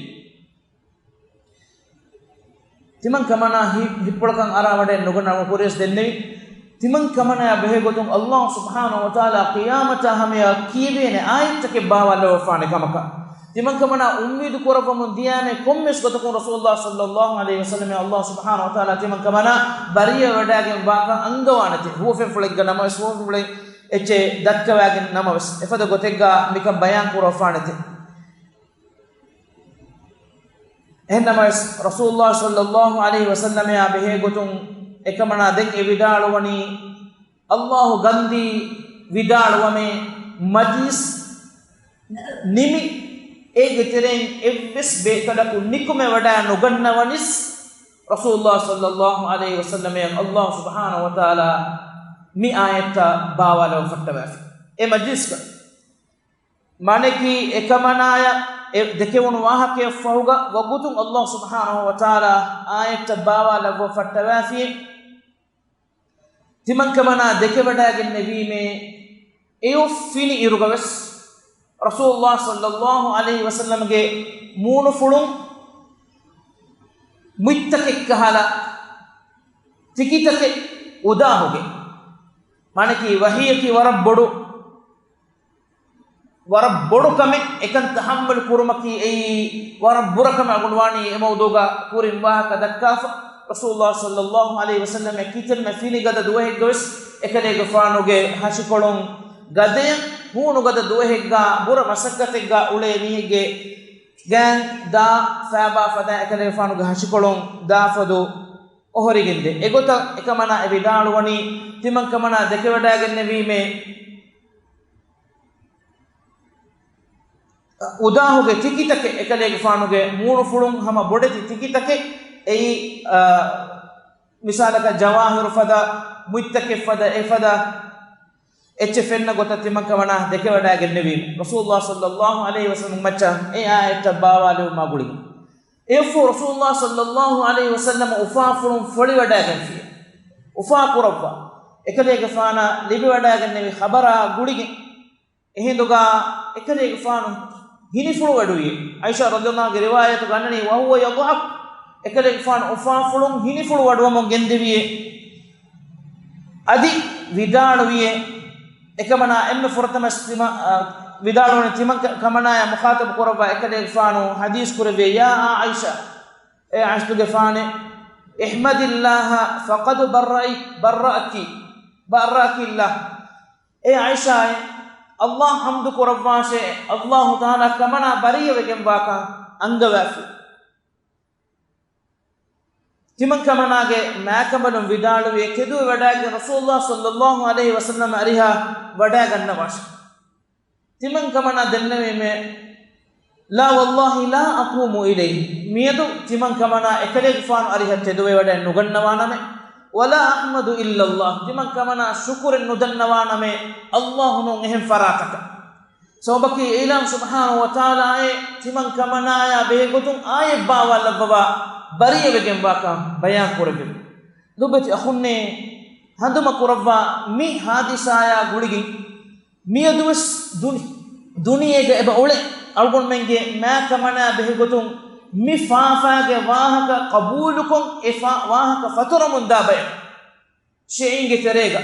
ތިމަން ކަމަނާ ހި-، ހިތްޕުޅަކަށް އަރާވަޑައެއް ނުގަންނަވަން ކުރިޔަސް ދެންނެވި. ތިމަން ކަމަނާޔާ ބެހޭގޮތުން ﷲ ސުބްޙާނަހޫ ވަތަޢާލާ ޤިޔާމަތާ ހަމަޔަށް ކީވޭނެ އާޔަތްތަކެއް ބާވާލައްވަފާނެ ކަމަކަށް. ތިމަންކަމަނާ އުއްމީދު ކުރައްވަމުން ދިޔާމެ ކޮންމެސް ގޮތަކުން ރަސޫލުﷲ ޞައްލައްލާހު ޢަލައިހި ވަސައްލަމަ ﷲ ސުބްޙާނަހު ވަތަޢާލާ ތިމަންކަމަނާ ބަރީއަވެވަޑައިގެން ވާކަން އަންގަވާނެތެ. ހުވަފެންފުޅެއްގަ ނަމަވެސް، ހުވަފެންފުޅެއް އެއްޗެއް ދައްކަވާގެން ނަމަވެސް، އެފަދަ ގޮތެއްގަ މިކަން ބަޔާން ކުރައްވާނެތެ. އެހެންނަމަވެސް، ރަސޫލުﷲ ޞައްލައްލާހު ޢަލައިހި ވަސައްލަމައާ ބެހޭ ގޮތުން އެކަމަނާ ދެން އެ ވިދާޅުވަނީ، ﷲ ގަންދީ ވިދާޅުވަމޭ، މަޖިލިސް ނިމި، އޭގެ ތެރެއިން އެއްވެސް ބޭކަލަކު ނިކުމެވަޑައި ނުގަންނަވަނިސް، ރަސޫލުﷲ ޞައްލައްލާހު ޢަލައިހި ވަސައްލަމައަށް ﷲ ސުބްޙާނަހު ވަތަޢާލާ މި އާޔަތްތައް ބާވާލަވަފައްޓަވާފި. އެ މަޖިލިސްގަ މާނައަކީ، އެކަމަނާޔަށް އެ ދެކެވުނު ވާހަކަޔަށްފަހުގަ ވަގުތުން ﷲ ސުބްޙާނަހު ވަތަޢާލާ އާޔަތްތައް ބާވާލައްވަފައްޓަވާފި. ތިމަންކަމަނާ ދެކެވަޑައިގެންނެވީމޭ، އެއޮށް ފިނި އިރުގަވެސް، ރަސޫލުﷲ ޞައްލައްލާހު ޢަލައިހި ވަސައްލަމަގެ މޫނުފުޅުން މުއްތަކެއް ކަހަލަ ތިކިތަކެއް އުދާހުގެ، މާނައަކީ ވަޙީއަކީ ވަރަށް ބޮޑު، ވަރަށް ބޮޑު ކަމެއް، އެކަން ތަޙައްމަލު ކުރުމަކީ އެއީ ވަރަށް ބުރަ ކަމެއް. އަޅުގަނޑު ވާނީ އެ މައުޟޫގަ ކުރިން ވާހަކަ ދައްކާފަ، ރަސޫލުﷲ ޞައްލައްލާހު ޢަލައިހި ވަސައްލަމަ ކިތަންމެ ފިނިގަދަ ދުވަހެއްގަވެސް އެކަލޭގެފާނުގެ ހަށިކޮޅުން ގަދަޔަށް ހޫނުގަދަ ދުވަހެއްގަ ބުރަ މަސައްކަތެއްގަ އުޅޭ މީހެއްގެ ގާތް ދާ ފައިބާ ފަދައިން އެކަލޭގެފާނުގެ ހަށިކޮޅުން ދާފަދަ އޮހޮރިގެންދޭ. އެގޮތަށް އެކަމަނާ އެ ވިދާޅުވަނީ، ތިމަންކަމަނާ ދެކެވަޑައިގެންނެވީމޭ، އުދާހުގެ ތިކިތަކެއް، އެކަލޭގެފާނުގެ މޫނުފުޅުން ހަމަ ބޮޑެތި ތިކިތަކެއް އެއީ، އާ، މިސާލަކަށް ޖަވާހިރު ފަދަ، މުއްތަކެއް ފަދަ، އެފަދަ އެއްޗެއް ފެންނަ ގޮތަށް ތިމަންކަމަނާ ދެކެވަޑައިގެންނެވީމެ. ރަސޫލުﷲ ޞައްލައްލާހު ޢަލައިހި ވަސައްލަމަ މައްޗަށް އެ އާޔަތްތައް ބާވާލެވުމާ ގުޅިގެން، އެއަށްފަހު ރަސޫލުﷲ ޞައްލައްލާހު ޢަލައިހި ވަސައްލަމަ އުފާފުޅުން ފޮޅިވަޑައިގެންފިއެ، އުފާކުރައްވާ، އެކަލޭގެފާނަށް ލިބިވަޑައިގެންނެވި ޚަބަރާ ގުޅިގެން، އެހިނދުގަ އެކަލޭގެފާނު ހިނިފުޅުވަޑުވިއެ. ޢާއިޝާ ރަޟިޔަﷲ ޢަންހާގެ ރިވާޔަތުގަ އަންނަނީ، وهو يضحك، އެކަލޭގެފާނު އުފާފުޅުން ހިނިފުޅުވަޑުވަމުން ގެންދެވިއެ. އަދި ވިދާޅުވިއެ، އެކަމަނާ އެންމެ ފުރަތަމަ ތިމަ-، އަ، ވިދާޅުވަނީ ތިމަން ކަ-، ކަމަނާޔާ މުޚާޠަބު ކުރައްވާ އެކަލޭގެފާނު ޙަދީޘް ކުރެއްވިއެ، يا عائشة، އޭ ޢާއިޝަތުގެފާނެ، احمدي الله فقد برأ-، برأك، برأك الله. އޭ ޢާއިޝާއޭ، ﷲ ޙަމްދު ކުރައްވާށޭ، ﷲ ތަޢާލާ ކަމަނާ ބަރީއަވެގެންވާކަން އަންގަވާފި. ތިމަންކަމަނާގެ މާކަނބަލުން ވިދާޅުވިއެ، ތެދުވެވަޑައިގެން ރަސޫލުﷲ ޞައްލައްލާހު ޢަލައިހި ވަސައްލަމަ އަރިހަށް ވަޑައިގަންނަވާށޭ. ތިމަންކަމަނާ ދެންނެވީމޭ، لا والله لا أقوم إليه، މިއަދު ތިމަންކަމަނާ އެކަލޭގެފާނު އަރިހަށް ތެދުވެވަޑައެއް ނުގަންނަވާނަމޭ، ولا أحمد إلا الله، ތިމަންކަމަނާ ޝުކުރެއް ނުދަންނަވާނަމޭ، ﷲ ނޫން އެހެން ފަރާތަކަށް. ސަބަބަކީ އެއިލާހު ސުބްޙާނަހު ވަތަޢާލާއޭ ތިމަންކަމަނާޔާ ބެހޭގޮތުން އާޔަތް ބާވާލައްވަވާ ބަރީއަވެގެންވާކަން ބަޔާން ކުރެއްވެވި. ލޮބުވެތި އަޚުންނޭ، ހަނދުމަ ކުރައްވާ މި ޙާދިސާޔާ ގުޅިގެން މިއަދުވެސް ދުނި-، ދުނިޔޭގަ އެބަ އުޅޭ އަޅުގަނޑުމެންގެ މާކަމަނާ ބެހޭގޮތުން މި ފާފާގެ ވާހަކަ ޤަބޫލުކޮށް އެ ފާ-، ވާހަކަ ފަތުރަމުންދާ ބަޔަކު. ޝިޢީންގެ ތެރޭގަ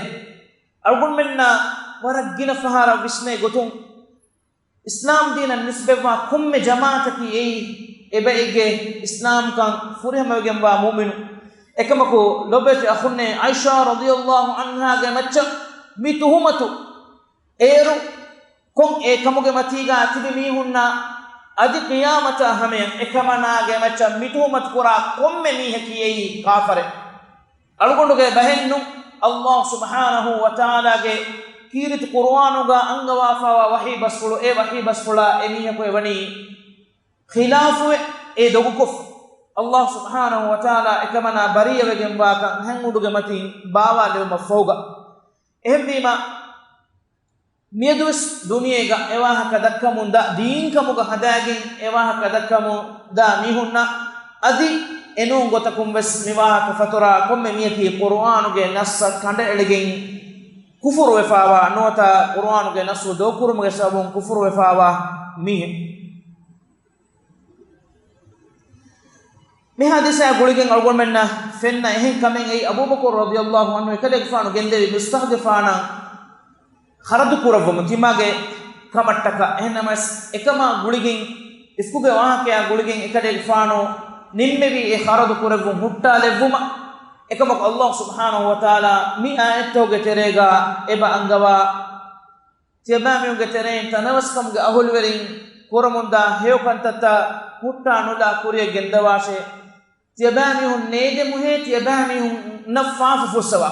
އަޅުގަނޑުމެންނަށް ވަރަށް ގިނަ ފަހަރަށް ވިސްނޭ ގޮތުން، އިސްލާމް ދީނަށް ނިސްބަތްވާ ކޮންމެ ޖަމާޢަތަކީ އެއީ އެބައެއްގެ އިސްލާމްކަން ފުރިހަމަވެގެންވާ މުއުމިނު. އެކަމަކު ލޮބުވެތި އަޚުންނޭ، ޢާއިޝާ ރަޟިޔަﷲ ޢަންހާގެ މައްޗަށް މި ތުހުމަތު އޭރު ކޮން އެ ކަމުގެ މަތީގަ ތިބި މީހުންނަށް އަދި ޤިޔާމަތާ ހަމަޔަށް އެކަމަނާގެ މައްޗަށް މި ތުހުމަތު ކުރާ ކޮންމެ މީހަކީ އެއީ ކާފަރެއް. އަޅުގަނޑުގެ ބަހެއްނު، ﷲ ސުބްޙާނަހު ވަތަޢާލާގެ ކީރިތި ޤުރުއާނުގަ އަންގަވާފައިވާ ވަޙީ ބަސްފުޅު، އެ ވަޙީ ބަސްފުޅާ އެ މީހަކު އެ ވަނީ ޚިލާފުވެ، އެ ދޮގުކޮށްފަ. ﷲ ސުބްޙާނަހު ވަތަޢާލާ އެކަމަނާ ބަރީއަވެގެންވާކަން ހަން އުޑުގެ މަތިން ބާވާލެވުމަށްފަހުގަ. އެހެންވީމަ، މިއަދުވެސް ދުނިޔޭގަ އެވާހަކަ ދައްކަމުން ދާ، ދީންކަމުގަ ހަދާގެން އެވާހަކަ ދައްކަމުން ދާ މީހުންނަށް އަދި އެނޫން ގޮތަކުން ވެސް މިވާހަކަ ފަތުރާ ކޮންމެ މީހަކީ ޤުރުއާނުގެ ނައްސަށް ކަނޑައެޅިގެން ކުފުރުވެފާވާ، ނުވަތަ ޤުރުއާނުގެ ނައްސު ދޮގުކުރުމުގެ ސަބަބުން ކުފުރުވެފާވާ މީހެއް. މި ޙާދިސާ ގުޅިގެން އަޅުގަނޑުމެންނަށް ފެންނަ އެހެން ކަމެއް އެއީ އަބޫބަކުރު ރަޟިޔަﷲ ޢަންހު އެކަލޭގެފާނު ގެންދެވި މިޞްޠާޙުގެފާނަށް ޚަރަދު ކުރައްވަމުން ތިމާގެ ކަމަށްޓަކާ. އެހެންނަމަވެސް، އެކަމާ ގުޅިގެން އިފްކުގެ ވާހަކަޔާ ގުޅިގެން އެކަލޭގެފާނު ނިންމެވީ އެ ޚަރަދު ކުރެއްވުން ހުއްޓާލެއްވުމަށް. އެކަމަކު ﷲ ސުބްޙާނަހޫ ވަތަޢާލާ މި އާޔަތްތަކުގެ ތެރޭގަ އެބަ އަންގަވާ، ތިޔަބައިމީހުންގެ ތެރެއިން ތަނަވަސްކަމުގެ އަހުލުވެރިން ކުރަމުންދާ ހެޔޮކަންތައްތައް ހުއްޓާ ނުލާ ކުރިޔަށް ގެންދަވާށޭ. ތިޔަބައިމީހުން ނޭދެމުހޭ، ތިޔަބައިމީހުންނަށް ފާފަ ފުއްސަވާ.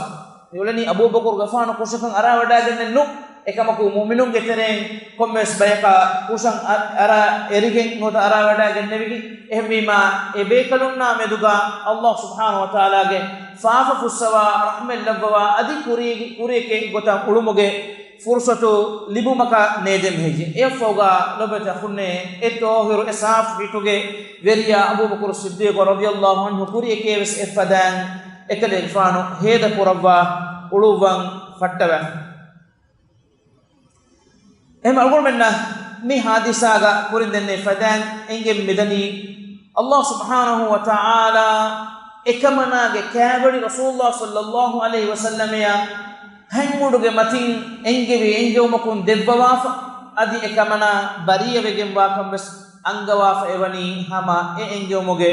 މިއުޅެނީ އަބޫބަކުރުގެފާނު ކުށަކަށް އަރާވަޑައިގެންނެއް ނޫން. އެކަމަކު މުއުމިނުންގެ ތެރެއިން ކޮންމެވެސް ބަޔަކަށް ކުށަށް އަ-، އަރާ އެރިގެން ނުވަތަ އަރާވަޑައިގެންނެވިގެން. އެހެންވީމާ، އެ ބޭކަލުންނާ މެދުގަ ﷲ ސުބްޙާނަހޫ ވަތަޢާލާގެ ފާފަ ފުއްސަވާ، ރަޙްމަތް ލައްވަވާ، އަދި ކުރީގެ، ކުރިޔަކޭ ގޮތަށް އުޅުމުގެ ފުރުޞަތު ލިބުމަކަށް ނޭދެމެހެއްޖެ. އެއަށްފަހުގަ ލޮބުވެތި އަޚުންނޭ، އެ ޠާހިރު، އެ ސާފު ހިތުގެ ވެރިޔާ އަބޫބަކުރު ޞިއްދީޤު ރަޟިޔަﷲ ޢަންހު ކުރިޔަކޭވެސް އެއްފަދައިން އެކަލޭގެފާނު ހޭދަ ކުރައްވާ އުޅުއްވަން ފައްޓަވާފަ. އެހެން އަޅުގަނޑުމެންނަށް މި ޙާދިސާގަ ކުރިން ދެންނެވި ފަދައިން އެނގެން މިދަނީ، ﷲ ސުބްޙާނަހޫ ވަތަޢާލާ އެކަމަނާގެ ކާވެނި ރަސޫލުﷲ ޞައްލަﷲ ޢަލައިހި ވަސައްލަމައަށް ހަތް މުޑުގެ މަތިން އެންގެވި އެންގެވުމަކުން ދެއްވަވާފަ، އަދި އެކަމަނާ ބަރީއަވެގެންވާކަން ވެސް އަންގަވާފަ އެވަނީ ހަމަ އެ އެންގެވުމުގެ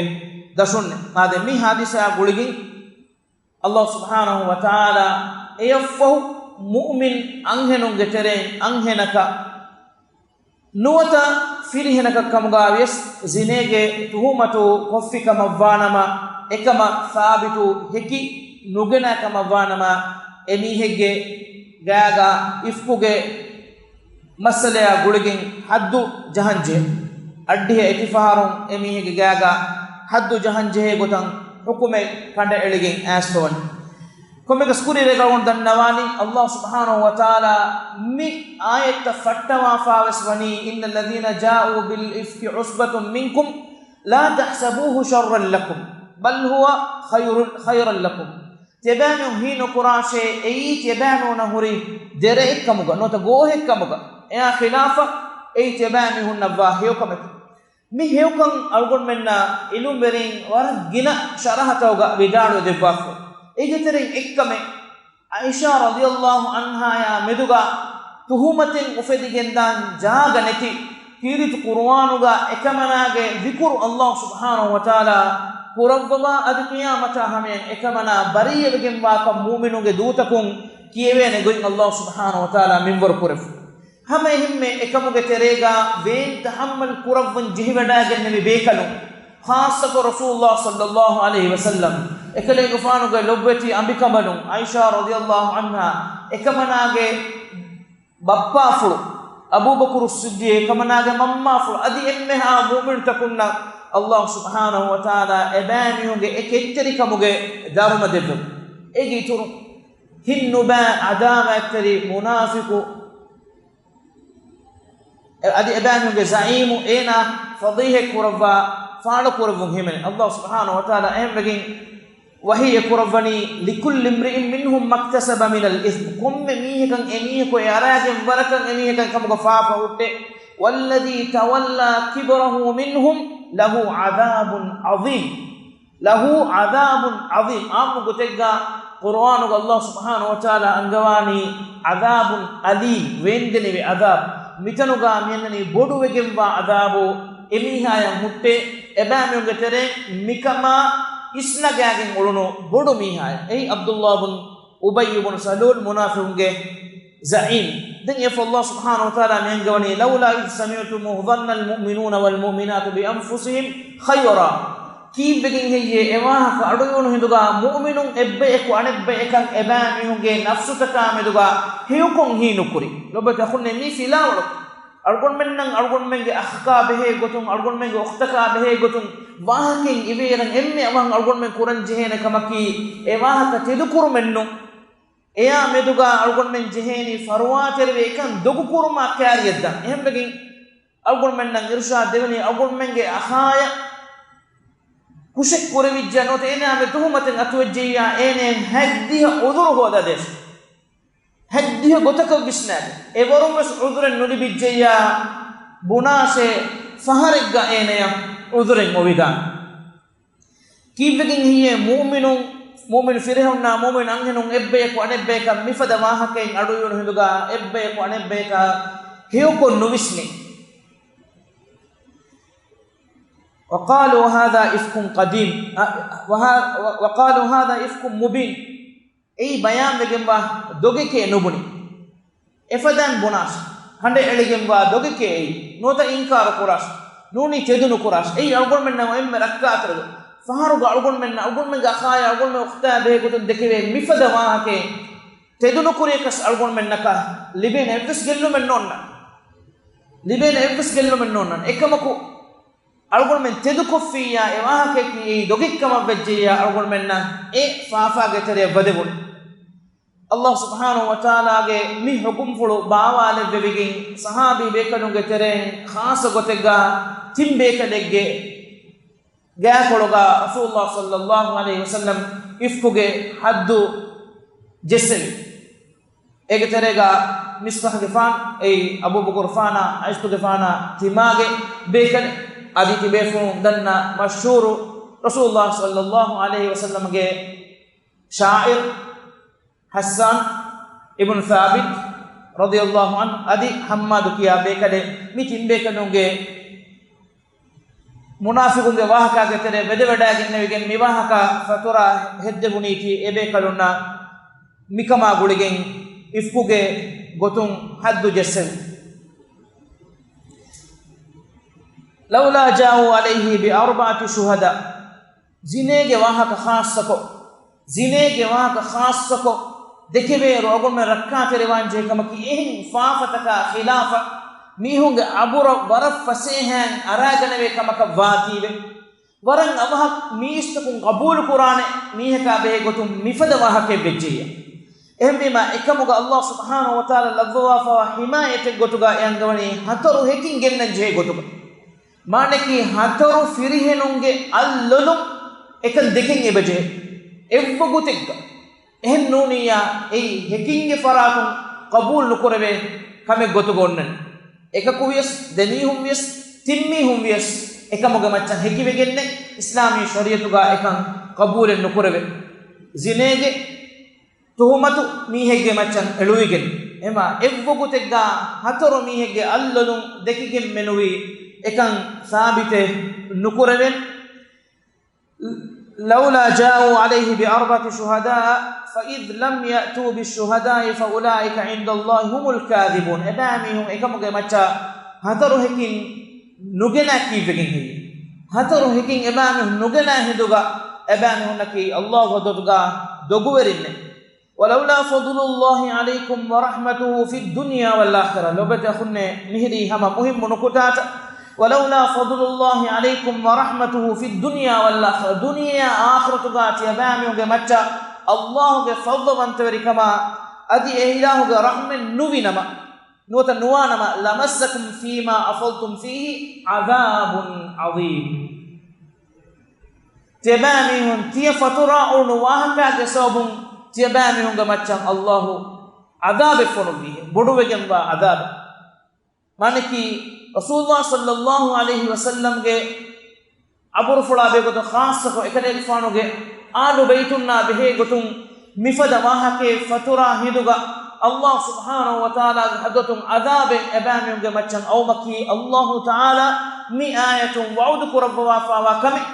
ދަށުންނޭ. އާދެ، މި ޙާދިސާ ގުޅިގެން ﷲ ސުބްޙާނަހޫ ވަތަޢާލާ އެއަށްފަހު މުއުމިން އަންހެނުންގެ ތެރެއިން އަންހެނަކަށް ނުވަތަ ފިރިހެނަކަށް ކަމުގަ ވިޔަސް ޒިނޭގެ ތުހުމަތު ކޮށްފި ކަމަށްވާނަމަ، އެކަމަށް ސާބިތު ހެކި ނުގެނާ ކަމަށްވާނަމަ، އެމީހެއްގެ ގާގަ އިފްކުގެ މައްސަލަޔާ ގުޅިގެން ޙައްދު ޖަހަންޖެހޭ. އައްޑިހަ އެތިފަހަރުން އެމީހެއްގެ ގާގަ ޙައްދު ޖަހަންޖެހޭ ގޮތަށް ޙުކުމެއް ކަނޑައެޅިގެން އައިސްފަވަނީ. ކޮންމެއަކަސް ކުރީ ރޭގަޅުން ދަންނަވާނީ، ﷲ ސުބްޙާނަހޫ ވަތަޢާލާ މި އާޔަތްތައް ފައްޓަވާފާވެސް ވަނީ، إن الذين جاءوا بالإفك عصبة منكم لا تحسبوه شرا لكم بل هو خير، خيرا لكم. ތިޔަބައިމީހުން ހީނުކުރާށޭ، އެއީ ތިޔަބައިމީހުންނަށް ހުރި ދެރައެއްކަމުގަ ނުވަތަ ގޯހެއްކަމުގަ، އެއާ ޚިލާފަށް އެއީ ތިޔަބައިމީހުންނަށްވާ ހެޔޮކަމެކޭ. މި ހެޔޮކަން އަޅުގަނޑުމެންނަށް ޢިލްމުވެރިން ވަރަށް ގިނަ ޝަރަޙަތަކުގަ ވިދާޅުވެ ދެއްވާފަ. އޭގެ ތެރެއިން އެއްކަމެއް، ޢާއިޝާ ރަޟިޔަﷲ ޢަންހާޔާ މެދުގަ ތުހުމަތެއް އުފެދިގެންދާން ޖާގަ ނެތި، ކީރިތި ޤުރުއާނުގަ އެކަމަނާގެ ޛިކުރު ﷲ ސުބްޙާނަހޫ ވަތަޢާލާ ކުރައްވަވާ، އަދި ޤިޔާމަތާ ހަމަޔަށް އެކަމަނާ ބަރީއަވެގެންވާކަން މުއުމިނުންގެ ދޫތަކުން ކިޔެވޭނެ ގޮތް ﷲ ސުބްޙާނަހޫ ވަތަޢާލާ މިންވަރު ކުރެއްވި. ހަމައެހެންމެ އެކަމުގެ ތެރޭގަ ވޭން ތަޙައްމަލް ކުރައްވަން ޖެހިވަޑައިގެންނެވި ބޭކަލުން، ޚާއްޞަކޮށް ރަސޫލުﷲ ޞައްލަﷲ ޢަލައިހި ވަސައްލަމް، އެކަލޭގެފާނުގެ ލޮބުވެތި އަނބިކަނބަލުން ޢާއިޝާ ރަޟިޔަﷲ ޢަންހާ، އެކަމަނާގެ ބައްޕާފުޅު އަބޫބަކުރު ޞިއްދީޤް، އެކަމަނާގެ މަންމާފުޅު އަދި އެންމެހާ މުއުމިނުތަކުންނަށް ﷲ ސުބްޙާނަހޫ ވަތަޢާލާ އެބައިމީހުންގެ އެ ކެތްތެރިކަމުގެ ދަރުމަ ދެއްވަމުން. އޭގެ އިތުރުން ހިތް ނުބައި ޢަދާވާތްތެރި މުނާފިޤު އަދި އެބައިމީހުންގެ ޒަޢީމު އޭނާ ފަޟީޙަތް ކުރައްވާ ފާޅު ކުރެއްވުން ހިމެނޭ. ﷲ ސުބްޙާނަހޫ ވަތަޢާލާ އެހެންވެގެން ވަޙީއެއް ކުރައްވަނީ، لكل امرئ منهم ما اكتسب من الإثم. ކޮންމެ މީހަކަށް އެމީހަކު އެ އަރާގެން ވަރަކަށް އެމީހަކަށް ކަމުގަ ފާފަ ހުއްޓޭ. والذي تولى كبره منهم له عذاب عظيم. له عذاب عظيم. ޢާއްމު ގޮތެއްގަ ޤުރުއާނުގަ ﷲ ސުބްޙާނަހޫ ވަތަޢާލާ އަންގަވާނީ عذاب أليم، ވޭންދެނިވި ޢަޛާބު. މިތަނުގަ މިއަންނަނީ ބޮޑުވެގެންވާ ޢަޛާބު އެމީހާޔަށް ހުއްޓޭ، އެބައިމީހުންގެ ތެރެއިން މިކަމާ އިސްނަގާގެން އުޅުނު ބޮޑު މީހާޔަށް. އެއީ ޢަބްދުﷲ ބުން އުބައްޔު ބުން ސަލޫލް، މުނާފިޤުންގެ ޒަޢީމް. ދެން އެފަ ﷲ ސުބްޙާނަހޫ ވަތަޢާލާ މި އަންގަވަނީ، لولا إذ سمعتموه ظن المؤمنون والمؤمنات بأنفسهم خيرا. ކީއްވެގެން ހެއްޔޭ އެ ވާހަކަ އަޑުއިވުނު ހިނދުގަ މުއުމިނުން އެއްބަޔަކު އަނެއްބަޔަކަށް އެބައިމީހުންގެ ނަފްސުތަކާ މެދުގަ ހެޔޮކޮށް ހީނުކުރީ؟ ލޮބުވެތި އަޚުންނޭ، މީ ފިލާވަޅު. އަޅުގަނޑުމެންނަށް އަޅުގަނޑުމެންގެ އަޚަކާ ބެހޭ ގޮތުން، އަޅުގަނޑުމެންގެ އުޚްތަކާ ބެހޭ ގޮތުން ވާހަކައިން އިވޭއިރަށް އެންމެ އަވަހަށް އަޅުގަނޑުމެން ކުރަން ޖެހޭނެ ކަމަކީ، އެ ވާހަކަ ތެދުކުރުމެއްނު. އެއާ މެދުގަ އަޅުގަނޑުމެން ޖެހޭނީ ފަރުވާތެރިވެ އެކަން ދޮގުކުރުމާ ކާރިއަށްދާން. އެހެންވެގެން އަޅުގަނޑުމެންނަށް އިރުޝާދު ދެވެނީ، އަޅުގަނޑުމެންގެ އަޚާޔަށް ކުށެއް ކުރެވިއްޖެ ނުވަތަ އޭނާ މެ ތުހުމަތެއް އަތުވެއްޖެއްޔާ އޭނައަށް ހަތްދިހަ ޢުޛުރު ހޯދާދޭށޭ. ހަތްދިހަ ގޮތަކަށް ވިސްނާދޭ. އެވަރުން ވެސް ޢުޛުރެއް ނުލިބިއްޖެއްޔާ ބުނާށޭ، ފަހަރެއްގަ އޭނަޔަށް ޢުޛުރެއް އޮވިދާނެ. ކީއްވެގެން ހެއްޔޭ މުއުމިނުން، މުއުމިނު ފިރިހެނުންނާ މުއުމިނު އަންހެނުން އެއްބަޔަކު އަނެއްބަޔަކަށް މިފަދަ ވާހަކައިން އަޑުއިވުނު ހިނދުގަ އެއްބަޔަކު އަނެއްބަޔަކަށް ހެޔޮކޮށް ނުވިސްނޭ؟ وقالوا هذا إفك قديم، އަ، ވަހާ-، ވަ-، وقالوا هذا إفك مبين. އެއީ ބަޔާންވެގެންވާ ދޮގެކޭ ނުބުނި. އެފަދައިން ބުނާށި. ހަނޑެއް އެޅިގެންވާ ދޮގެކޭ އެއީ. ނުވަތަ އިންކާރު ކުރާށި. ނޫނީ ތެދު ނުކުރާށި. އެއީ އަޅުގަނޑުމެންނަށް އެންމެ ރައްކާތެރި ދޮގެއް. ފަހަރުގަ އަޅުގަނޑުމެންނަށް، އަޅުގަނޑުމެންގެ އަޚާޔާ އަޅުގަނޑުމެން އުޚްތާ ބެހޭ ގޮތުން ދެކެވޭ މިފަދަ ވާހަކައެއް ތެދު ނުކުރިޔަކަސް އަޅުގަނޑުމެންނަކަށް ލިބޭނެ އެއްވެސް ގެއްލުމެއް ނޯންނާނެ. ލިބޭނެ އެއްވެސް ގެއްލުމެއް ނޯންނާނެ. އެކަމަކު، އަޅުގަނޑުމެން ތެދުކޮށްފިއްޔާ އެ ވާހަކައަކީ އެއީ ދޮގެއްކަމަށް ވެއްޖެއްޔާ އަޅުގަނޑުމެންނަށް އެ ފާފާގެ ތެރެއަށް ވަދެވުނު. އައްލާހު ސުބްޙާނަހު ވަތަޢާލާގެ މި ޙުކުމްފުޅު ބާވާލެއްވެވިގެން، ޞަޙާބީ ބޭކަލުންގެ ތެރެއިން ޚާއްޞަ ގޮތެއްގަ ތިން ބޭކަލެއްގެ ގާތްކޮޅުގަ ރަސޫލުﷲ ޞައްލައްލާހު ޢަލައިހި ވަސައްލަމް އިފްކުގެ ޙައްދު ޖެއްސެވި. އޭގެ ތެރޭގަ މިޞްޠާޙުގެފާނު، އެއީ އަބޫބަކުރުފާނާ ޢައިޝަތުގެފާނާ ތިމާގެ ބޭކަލެއް، އަދި ތިބޭފުޅުން ދަންނަ މަޝްހޫރު ރަސޫލުﷲ ޞައްލައްލާހު ޢަލައިހި ވަސައްލަމްގެ ޝާޢިރު ޙައްސާން އިބްނު ޘާބިތު ރަޟިޔައްލާހު ޢަންހު އަދި ޙައްމާދު ކިޔާ ބޭކަލެއް، މި ތިން ބޭކަލުންގެ މުނާފިޤުންގެ ވާހަކާގެ ތެރެއަށް ވެދެވަޑައިގެންނެވިގެން މި ވާހަކަ ފަތުރާ ހެއްދެވުނީކީ އެ ބޭކަލުންނަށް މިކަމާ ގުޅިގެން އިފްކުގެ ގޮތުން ޙައްދު ޖެއްސެވި. لولا جاءوا عليه بأربعة شهداء. ޒިނޭގެ ވާހަކަ ޚާއްޞަކޮށް، ޒިނޭގެ ވާހަކަ ޚާއްޞަކޮށް ދެކެވޭއިރު އަޅުގަނޑުމެން ރައްކާތެރިވާން ޖެހޭ ކަމަކީ، އެހެން ފާފަތަކާ ޚިލާފަށް މީހުންގެ އަބުރަށް ވަރަށް ފަސޭހައިން އަރާގަނެވޭ ކަމަކަށް ވާތީވެ، ވަރަށް އަވަހަށް މީސްތަކުން ޤަބޫލުކުރާނެ މީހަކާ ބެހޭ ގޮތުން މިފަދަ ވާހަކައެއް ވެއްޖެއްޔާ. އެހެންވީމާ، އެކަމުގަ އައްލާހު ސުބްޙާނަހު ވަތަޢާލާ ލައްވަވާފައިވާ ޙިމާޔަތެއް ގޮތުގަ އެ އަންގަވަނީ ހަތަރު ހެކިން ގެންނަން ޖެހޭ ގޮތުގަ. މާނައަކީ ހަތަރު ފިރިހެނުންގެ އަތްލޮލުން އެކަން ދެކެން އެބަޖެހޭ. އެއްވަގުތެއްގަ. އެހެން ނޫނިއްޔާ، އެއީ ހެކިންގެ ފަރާތުން ޤަބޫލު ނުކުރެވޭ ކަމެއް ގޮތުގަ އޮންނަނީ. އެކަކު ވިޔަސް، ދެމީހުން ވިޔަސް، ތިންމީހުން ވިޔަސް، އެކަމުގެ މައްޗަށް ހެކިވެގެންނެއް، އިސްލާމީ ޝަރީޢަތުގަ އެކަން ޤަބޫލެއް ނުކުރެވޭ. ޒިނޭގެ ތުހުމަތު މީހެއްގެ މައްޗަށް އެޅުވިގެން، އެމާ އެއްވަގުތެއްގަ ހަތަރު މީހެއްގެ އަތްލޮލުން ދެކިގެން މެނުވީ އެކަން ސާބިތެއް ނުކުރެވެން. لولا جاءوا عليه بأربعة شهداء فإذ لم يأتوا بالشهداء فأولئك عند الله هم الكاذبون. އެބައިމީހުން އެކަމުގެ މައްޗަށް ހަތަރު ހެކިން ނުގެނާ ކީއްވެގެން ހެއްޔޭ؟ ހަތަރު ހެކިން އެބައިމީހުން ނުގެނާ ހިނދުގަ އެބައިމީހުންނަކީ އައްލާހު ހަޟްރަތުގަ ދޮގުވެރިންނެއް. ولولا فضل الله عليكم ورحمته في الدنيا والآخرة. ލޮބުވެތި އަޚުންނޭ، މިހިރީ ހަމަ މުހިއްމު ނުކުތާތައް. ولولا فضل الله عليكم ورحمته في الدنيا والآخرة. ދުނިޔެއާ އާޚިރަތުގަ ތިޔަބައިމީހުންގެ މައްޗަށް އައްލާހުގެ ފަޟްލުވަންތަވެރިކަމާ އަދި އެ އިލާހުގެ ރަޙްމަތް ނުވި ނަމަ، ނުވަތަ ނުވާނަމަ، لمسكم فيما أفضتم فيه عذاب عظيم. ތިޔަބައިމީހުން ތިޔަ ފަތުރާ އުޅުނު ވާހަކާގެ ސަބަބުން ތިޔަބައިމީހުންގެ މައްޗަށް އައްލާހު ޢަޛާބެއް ފޮނުއްވީ، ބޮޑުވެގެންވާ ޢަޛާބެއް. މާނައަކީ، ރަސޫލުﷲ ޞައްލައްލާހު ޢަލައިހި ވަސައްލަމްގެ އަބުރުފުޅާ ބެހޭގޮތުން ޚާއްޞަކޮށް އެކަލޭގެފާނުގެ އާލު ބައިތުންނާ ބެހޭގޮތުން މިފަދަ ވާހަކައެއް ފަތުރާ ހިނދުގަ އައްލާހު ސުބްޙާނަހު ވަތަޢާލާގެ ޙަޟްރަތުން ޢަޛާބެއް އެބައިމީހުންގެ މައްޗަށް އައުމަކީ އައްލާހު ތަޢާލާ މި އާޔަތުން ވަޢުދު ކުރައްވަވާފައިވާ ކަމެއް.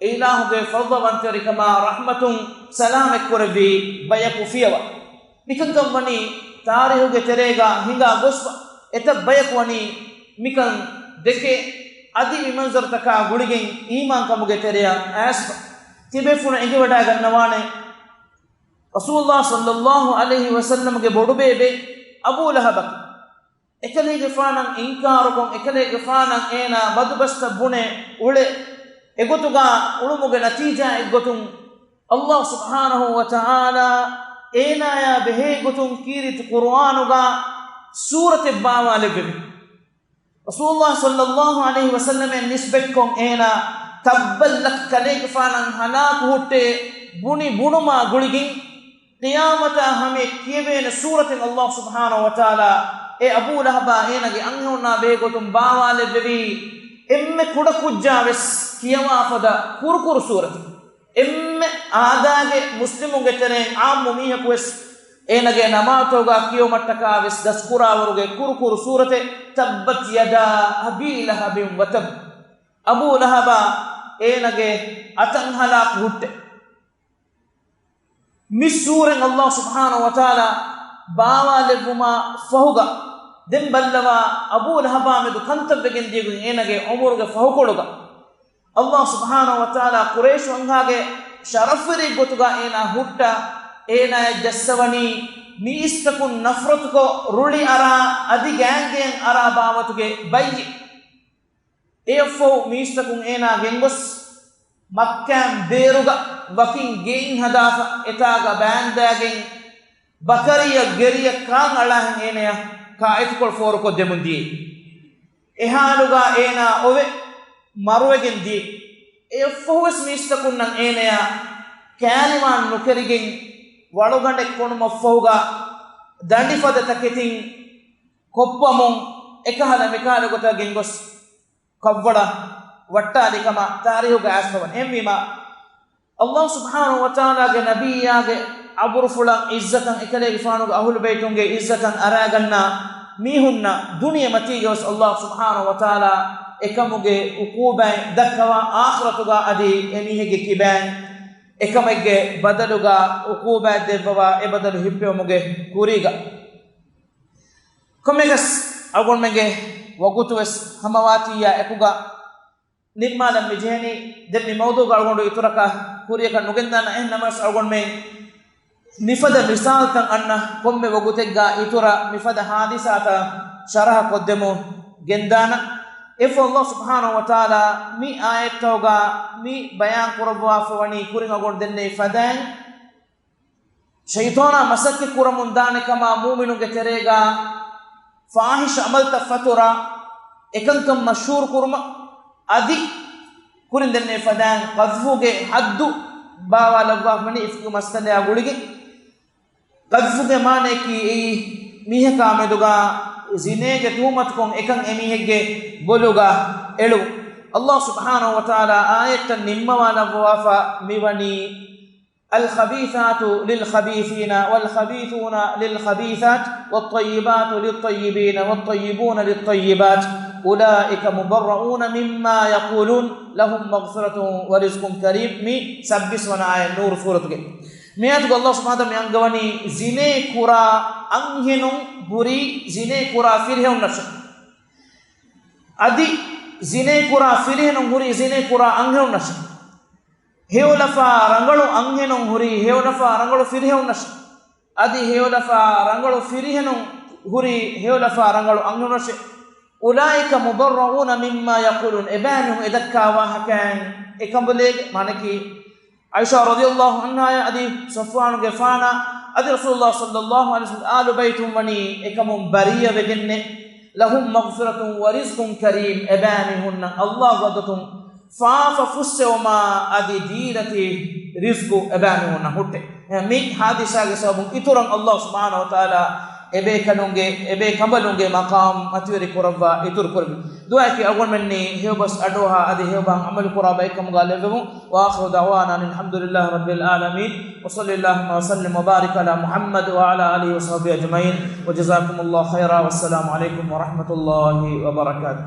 އެ އިލާހުގެ ފަޟްލުވަންތަވެރިކަމާ ރަޙްމަތުން ސަލާމަތްކުރެއްވި ބަޔަކު ފިޔަވާ. މިކަންކަން ވަނީ ތާރީހުގެ ތެރޭގަ ހިނގާ ގޮސްފަ، އެތައް ބަޔަކު ވަނީ މިކަން ދެކެ، އަދި މި މަންޒަރުތަކާ ގުޅިގެން އީމާންކަމުގެ ތެރެއަށް އައިސްފަ. ތިބޭފުޅުން އެނގިވަޑައިގަންނަވާނެ، ރަސޫލުﷲ ޞައްލައްލާހު ޢަލައިހި ވަސައްލަމްގެ ބޮޑުބޭބެ އަބޫ ލަހަބަކީ އެކަލޭގެފާނަށް އިންކާރުކޮށް، އެކަލޭގެފާނަށް އޭނާ ބަދުބަސްތައް ބުނެ އުޅެ، އެގޮތުގަ އުޅުމުގެ ނަތީޖާއެއްގޮތުން، އައްލާހު ސުބްޙާނަހު ވަތަޢާލާ އޭނާޔާ ބެހޭ ގޮތުން ކީރިތި ޤުރުއާނުގަ ސޫރަތެއް ބާވާލެއްވެވި. ރަސޫލުﷲ ޞައްލައްލާހު ޢަލައިހި ވަސައްލަމަށް ނިސްބަތްކޮށް އޭނާ ތައްބައްލަކަ ކަލޭގެފާނަށް ހަލާކު ހުއްޓޭ ބުނި ބުނުމާ ގުޅިގެން، ޤިޔާމަތާ ހަމަޔަށް ކިޔެވޭނެ ސޫރަތެއް އައްލާހު ސުބްޙާނަހު ވަތަޢާލާ އެ އަބޫ ލަހަބާ އޭނާގެ އަންހެނުންނާ ބެހޭގޮތުން ބާވާލެއްވެވީ، އެންމެ ކުޑަކުއްޖާވެސް ކިޔަވާފަދަ ކުރުކުރު ސޫރަތެއް. އެންމެ އާދައިގެ މުސްލިމުންގެ ތެރެއިން ޢާއްމު މީހަކުވެސް އޭނާގެ ނަމާދުތަކުގަ ކިޔެވުމަށްޓަކާވެސް ދަސްކުރާވަރުގެ ކުރުކުރު ސޫރަތެއް، تبت يدا أبي لهب وتب. އަބޫ ލަހަބާ އޭނަގެ އަތަށް ހަލާކު ހުއްޓެ. މި ސޫރަތް އައްލާހު ސުބްޙާނަހު ވަތަޢާލާ ބާވާލެއްވުމާ ފަހުގަ، ދެން ބައްލަވާ އަބޫ ލަހަބާމެދު ކަންތައްވެގެން ދިޔަގޮތް އޭނަގެ ޢުމުރުގެ ފަހުކޮޅުގަ، އައްލާހު ސުބްޙާނަހު ވަތަޢާލާ ޤުރައިޝު އަންހާގެ ޝަރަފުވެރި ގޮތުގަ އޭނާ ހުއްޓާ، އޭނާޔަށް ޖައްސަވަނީ މީސްތަކުން ނަފްރަތުކޮށް ރުޅި އަރާ، އަދި ގާތްގައިން އަރާ ބާވަތުގެ ބައްޔެއް. އެއަށްފަހު މީސްތަކުން އޭނާ ގެންގޮސް، މައްކާން ބޭރުގަ ވަކިން ގެއިން ހަދާފަ، އެތާގަ ބާންދާގެން ބަކަރިއަށް ގެރިއަށް ކާން އަޅާހެން އޭނަޔަށް ކާއެތުކޮޅު ފޯރުކޮށްދެމުން ދިޔައީ. އެހާލުގަ އޭނާ އޮވެ މަރުވެގެން ދިޔައީ. އެއަށްފަހުވެސް މީސްތަކުންނަށް އޭނަޔަށް ކާލިމާން ނުކެރިގެން ވަޅުގަނޑެއް ކޮނުމަށްފަހުގަ ދަނޑިފަދަ ތަކެތިން ކޮށްވަމުން އެކަހަލަ މިކަހަލަ ގޮތަށް ގެންގޮސް ކަށްވަޅަށް ވައްޓާލި ކަމަށް ތާރީހުގަ އައިސްފަވަން. އެހެންވީމަ، އައްލާހު ސުބްޙާނަހު ވަތަޢާލާގެ ނަބިއްޔާގެ އަބުރުފުޅަށް ޢިއްޒަތަށް އެކަލޭގެފާނުގެ އަހުލުބައިތުންގެ ޢިއްޒަތަށް އަރާގަންނަ މީހުންނަށް ދުނިޔެމަތީގަވެސް އައްލާހު ސުބްޙާނަހު ވަތަޢާލާ އެކަމުގެ ޢުޤޫބާތް ދައްކަވާ، އާޚިރަތުގަ އަދި އެމީހެއްގެ ކިބައިން އެކަމެއްގެ ބަދަލުގަ ޢުޤޫބާތް ދެއްވަވާ، އެ ބަދަލު ހިއްޕެވުމުގެ ކުރީގަ. ކޮންމެވެސް އަޅުގަނޑުމެންގެ ވަގުތުވެސް ހަމަވާތީއާ އެކުގަ ނިންމާލަން މިޖެހެނީ. ދެން މި މައުޟޫޢުގަ އަޅުގަނޑު އިތުރަކަށް ކުރިޔަކަށް ނުގެންދާނަން. އެހެން ނަމަވެސް އަޅުގަނޑުމެން މިފަދަ މިސާލުތައް އަންނަ، ކޮންމެ ވަގުތެއްގަ އިތުރަށް މިފަދަ ޙާދިސާތައް ޝަރަޙަ ކޮށްދެމުން ގެންދާނަން. އެއަށްފަހު އައްލާހު ސުބްޙާނަހު ވަތަޢާލާ މި އާޔަތްތަކުގަ މި ބަޔާން ކުރައްވާފަ ވަނީ ކުރިން އަޅުގަނޑު ދެންނެވި ފަދައިން، ޝައިޠާނާ މަސައްކަތް ކުރަމުން ދާނެ ކަމަށް މުއުމިނުންގެ ތެރޭގަ ފާޙިޝް ޢަމަލުތައް ފަތުރަ އެކަންކަން މަޝްހޫރު ކުރުމަށް، އަދި ކުރިން ދެންނެވި ފަދައިން ޤަޛްފުގެ ޙައްދު ބާވާލައްވާފަ ވަނީ އިފްކުގެ މައްސަލަޔާ ގުޅިގެން. ޤަޛްފުގެ މާނަޔަކީ އެއީ މީހަކާ މެދުގަ ޒިނޭގެ ތުހުމަތުކޮށް އެކަން އެމީހެއްގެ ބޮލުގަ އެޅުވުން. އައްލާހު ސުބްޙާނަހު ވަތަޢާލާ އާޔަތްތައް ނިންމަވާލައްވަވާފަ މިވަނީ، الخبيثات للخبيثين والخبيثون للخبيثات والطيبات للطيبين والطيبون للطيبات أولئك مبرؤون مما يقولون لهم مغفرة ورزق كريم. މި ސައްބީސް ވަނަ އާޔަތް ނޫރު ސޫރަތުގެ. މިއާޔަތުގަ އައްލާހު ސުބްޙާނަހު ވަތަޢާލާ މި އަންގަވަނީ ޒިނޭ ކުރާ އަންހެނުން ހުރީ ޒިނޭ ކުރާ ފިރިހެނުންނަށެ. އަދި ޒިނޭ ކުރާ ފިރިހެނުން ހުރީ ޒިނޭ ކުރާ އަންހެނުންނަށެ. ހެޔޮލަފާ ރަނގަޅު އަންހެނުން ހުރީ ހެޔޮލަފާ ރަނގަޅު ފިރިހެނުންނަށެ. އަދި ހެޔޮލަފާ ރަނގަޅު ފިރިހެނުން ހުރީ ހެޔޮލަފާ ރަނގަޅު އަންހެނުންނަށެ. أولئك مبرؤون مما يقولون. އެބައިމީހުން އެދައްކާ ވާހަކައިން އެކަނބަލޭގެ މާނަކީ، ޢާއިޝާ ރަޟިޔަﷲ ޢަންހާއާ އަދި ޞަފްވާނުގެފާނާ އަދި ރަސޫލުﷲ ޞައްލަﷲ ޢަލައިހި ވަސައްލަމް އާލު ބައިތުން ވަނީ އެކަމުން ބަރީއަވެގެންނެއް. لهم مغفرة ورزق كريم. އެބައިމީހުންނަށް އައްލާހު އަދަތުން ފާފަ ފުއްސެވުމާ އަދި ދީލަތި ރިޒްޤު އެބައިމީހުންނަށް ހުއްޓޭ. މި ޙާދިސާގެ ސަބަބުން އިތުރަށް އައްލާހު ސުބްޙާނަހު ވަތަޢާލާ އެބޭކަލުންގެ، އެބޭކަނބަލުންގެ މަޤާމް މަތިވެރި ކުރައްވާ އިތުރު ކުރެއްވި. ދުޢާއަކީ އަޅުގަނޑުމެންނީ ހެޔޮބަސް އަޑުއަހާ އަދި ހެޔޮބަހަށް ޢަމަލު ކުރާ ބައެއްކަމުގަ ލެއްވެމުން. وآخر دعوانا أن الحمد لله رب العالمين. وصل اللهم وسلم وبارك على محمد وعلى آله وصحبه أجمعين. وجزاكم الله خيرا. والسلام عليكم ورحمة الله وبركاته.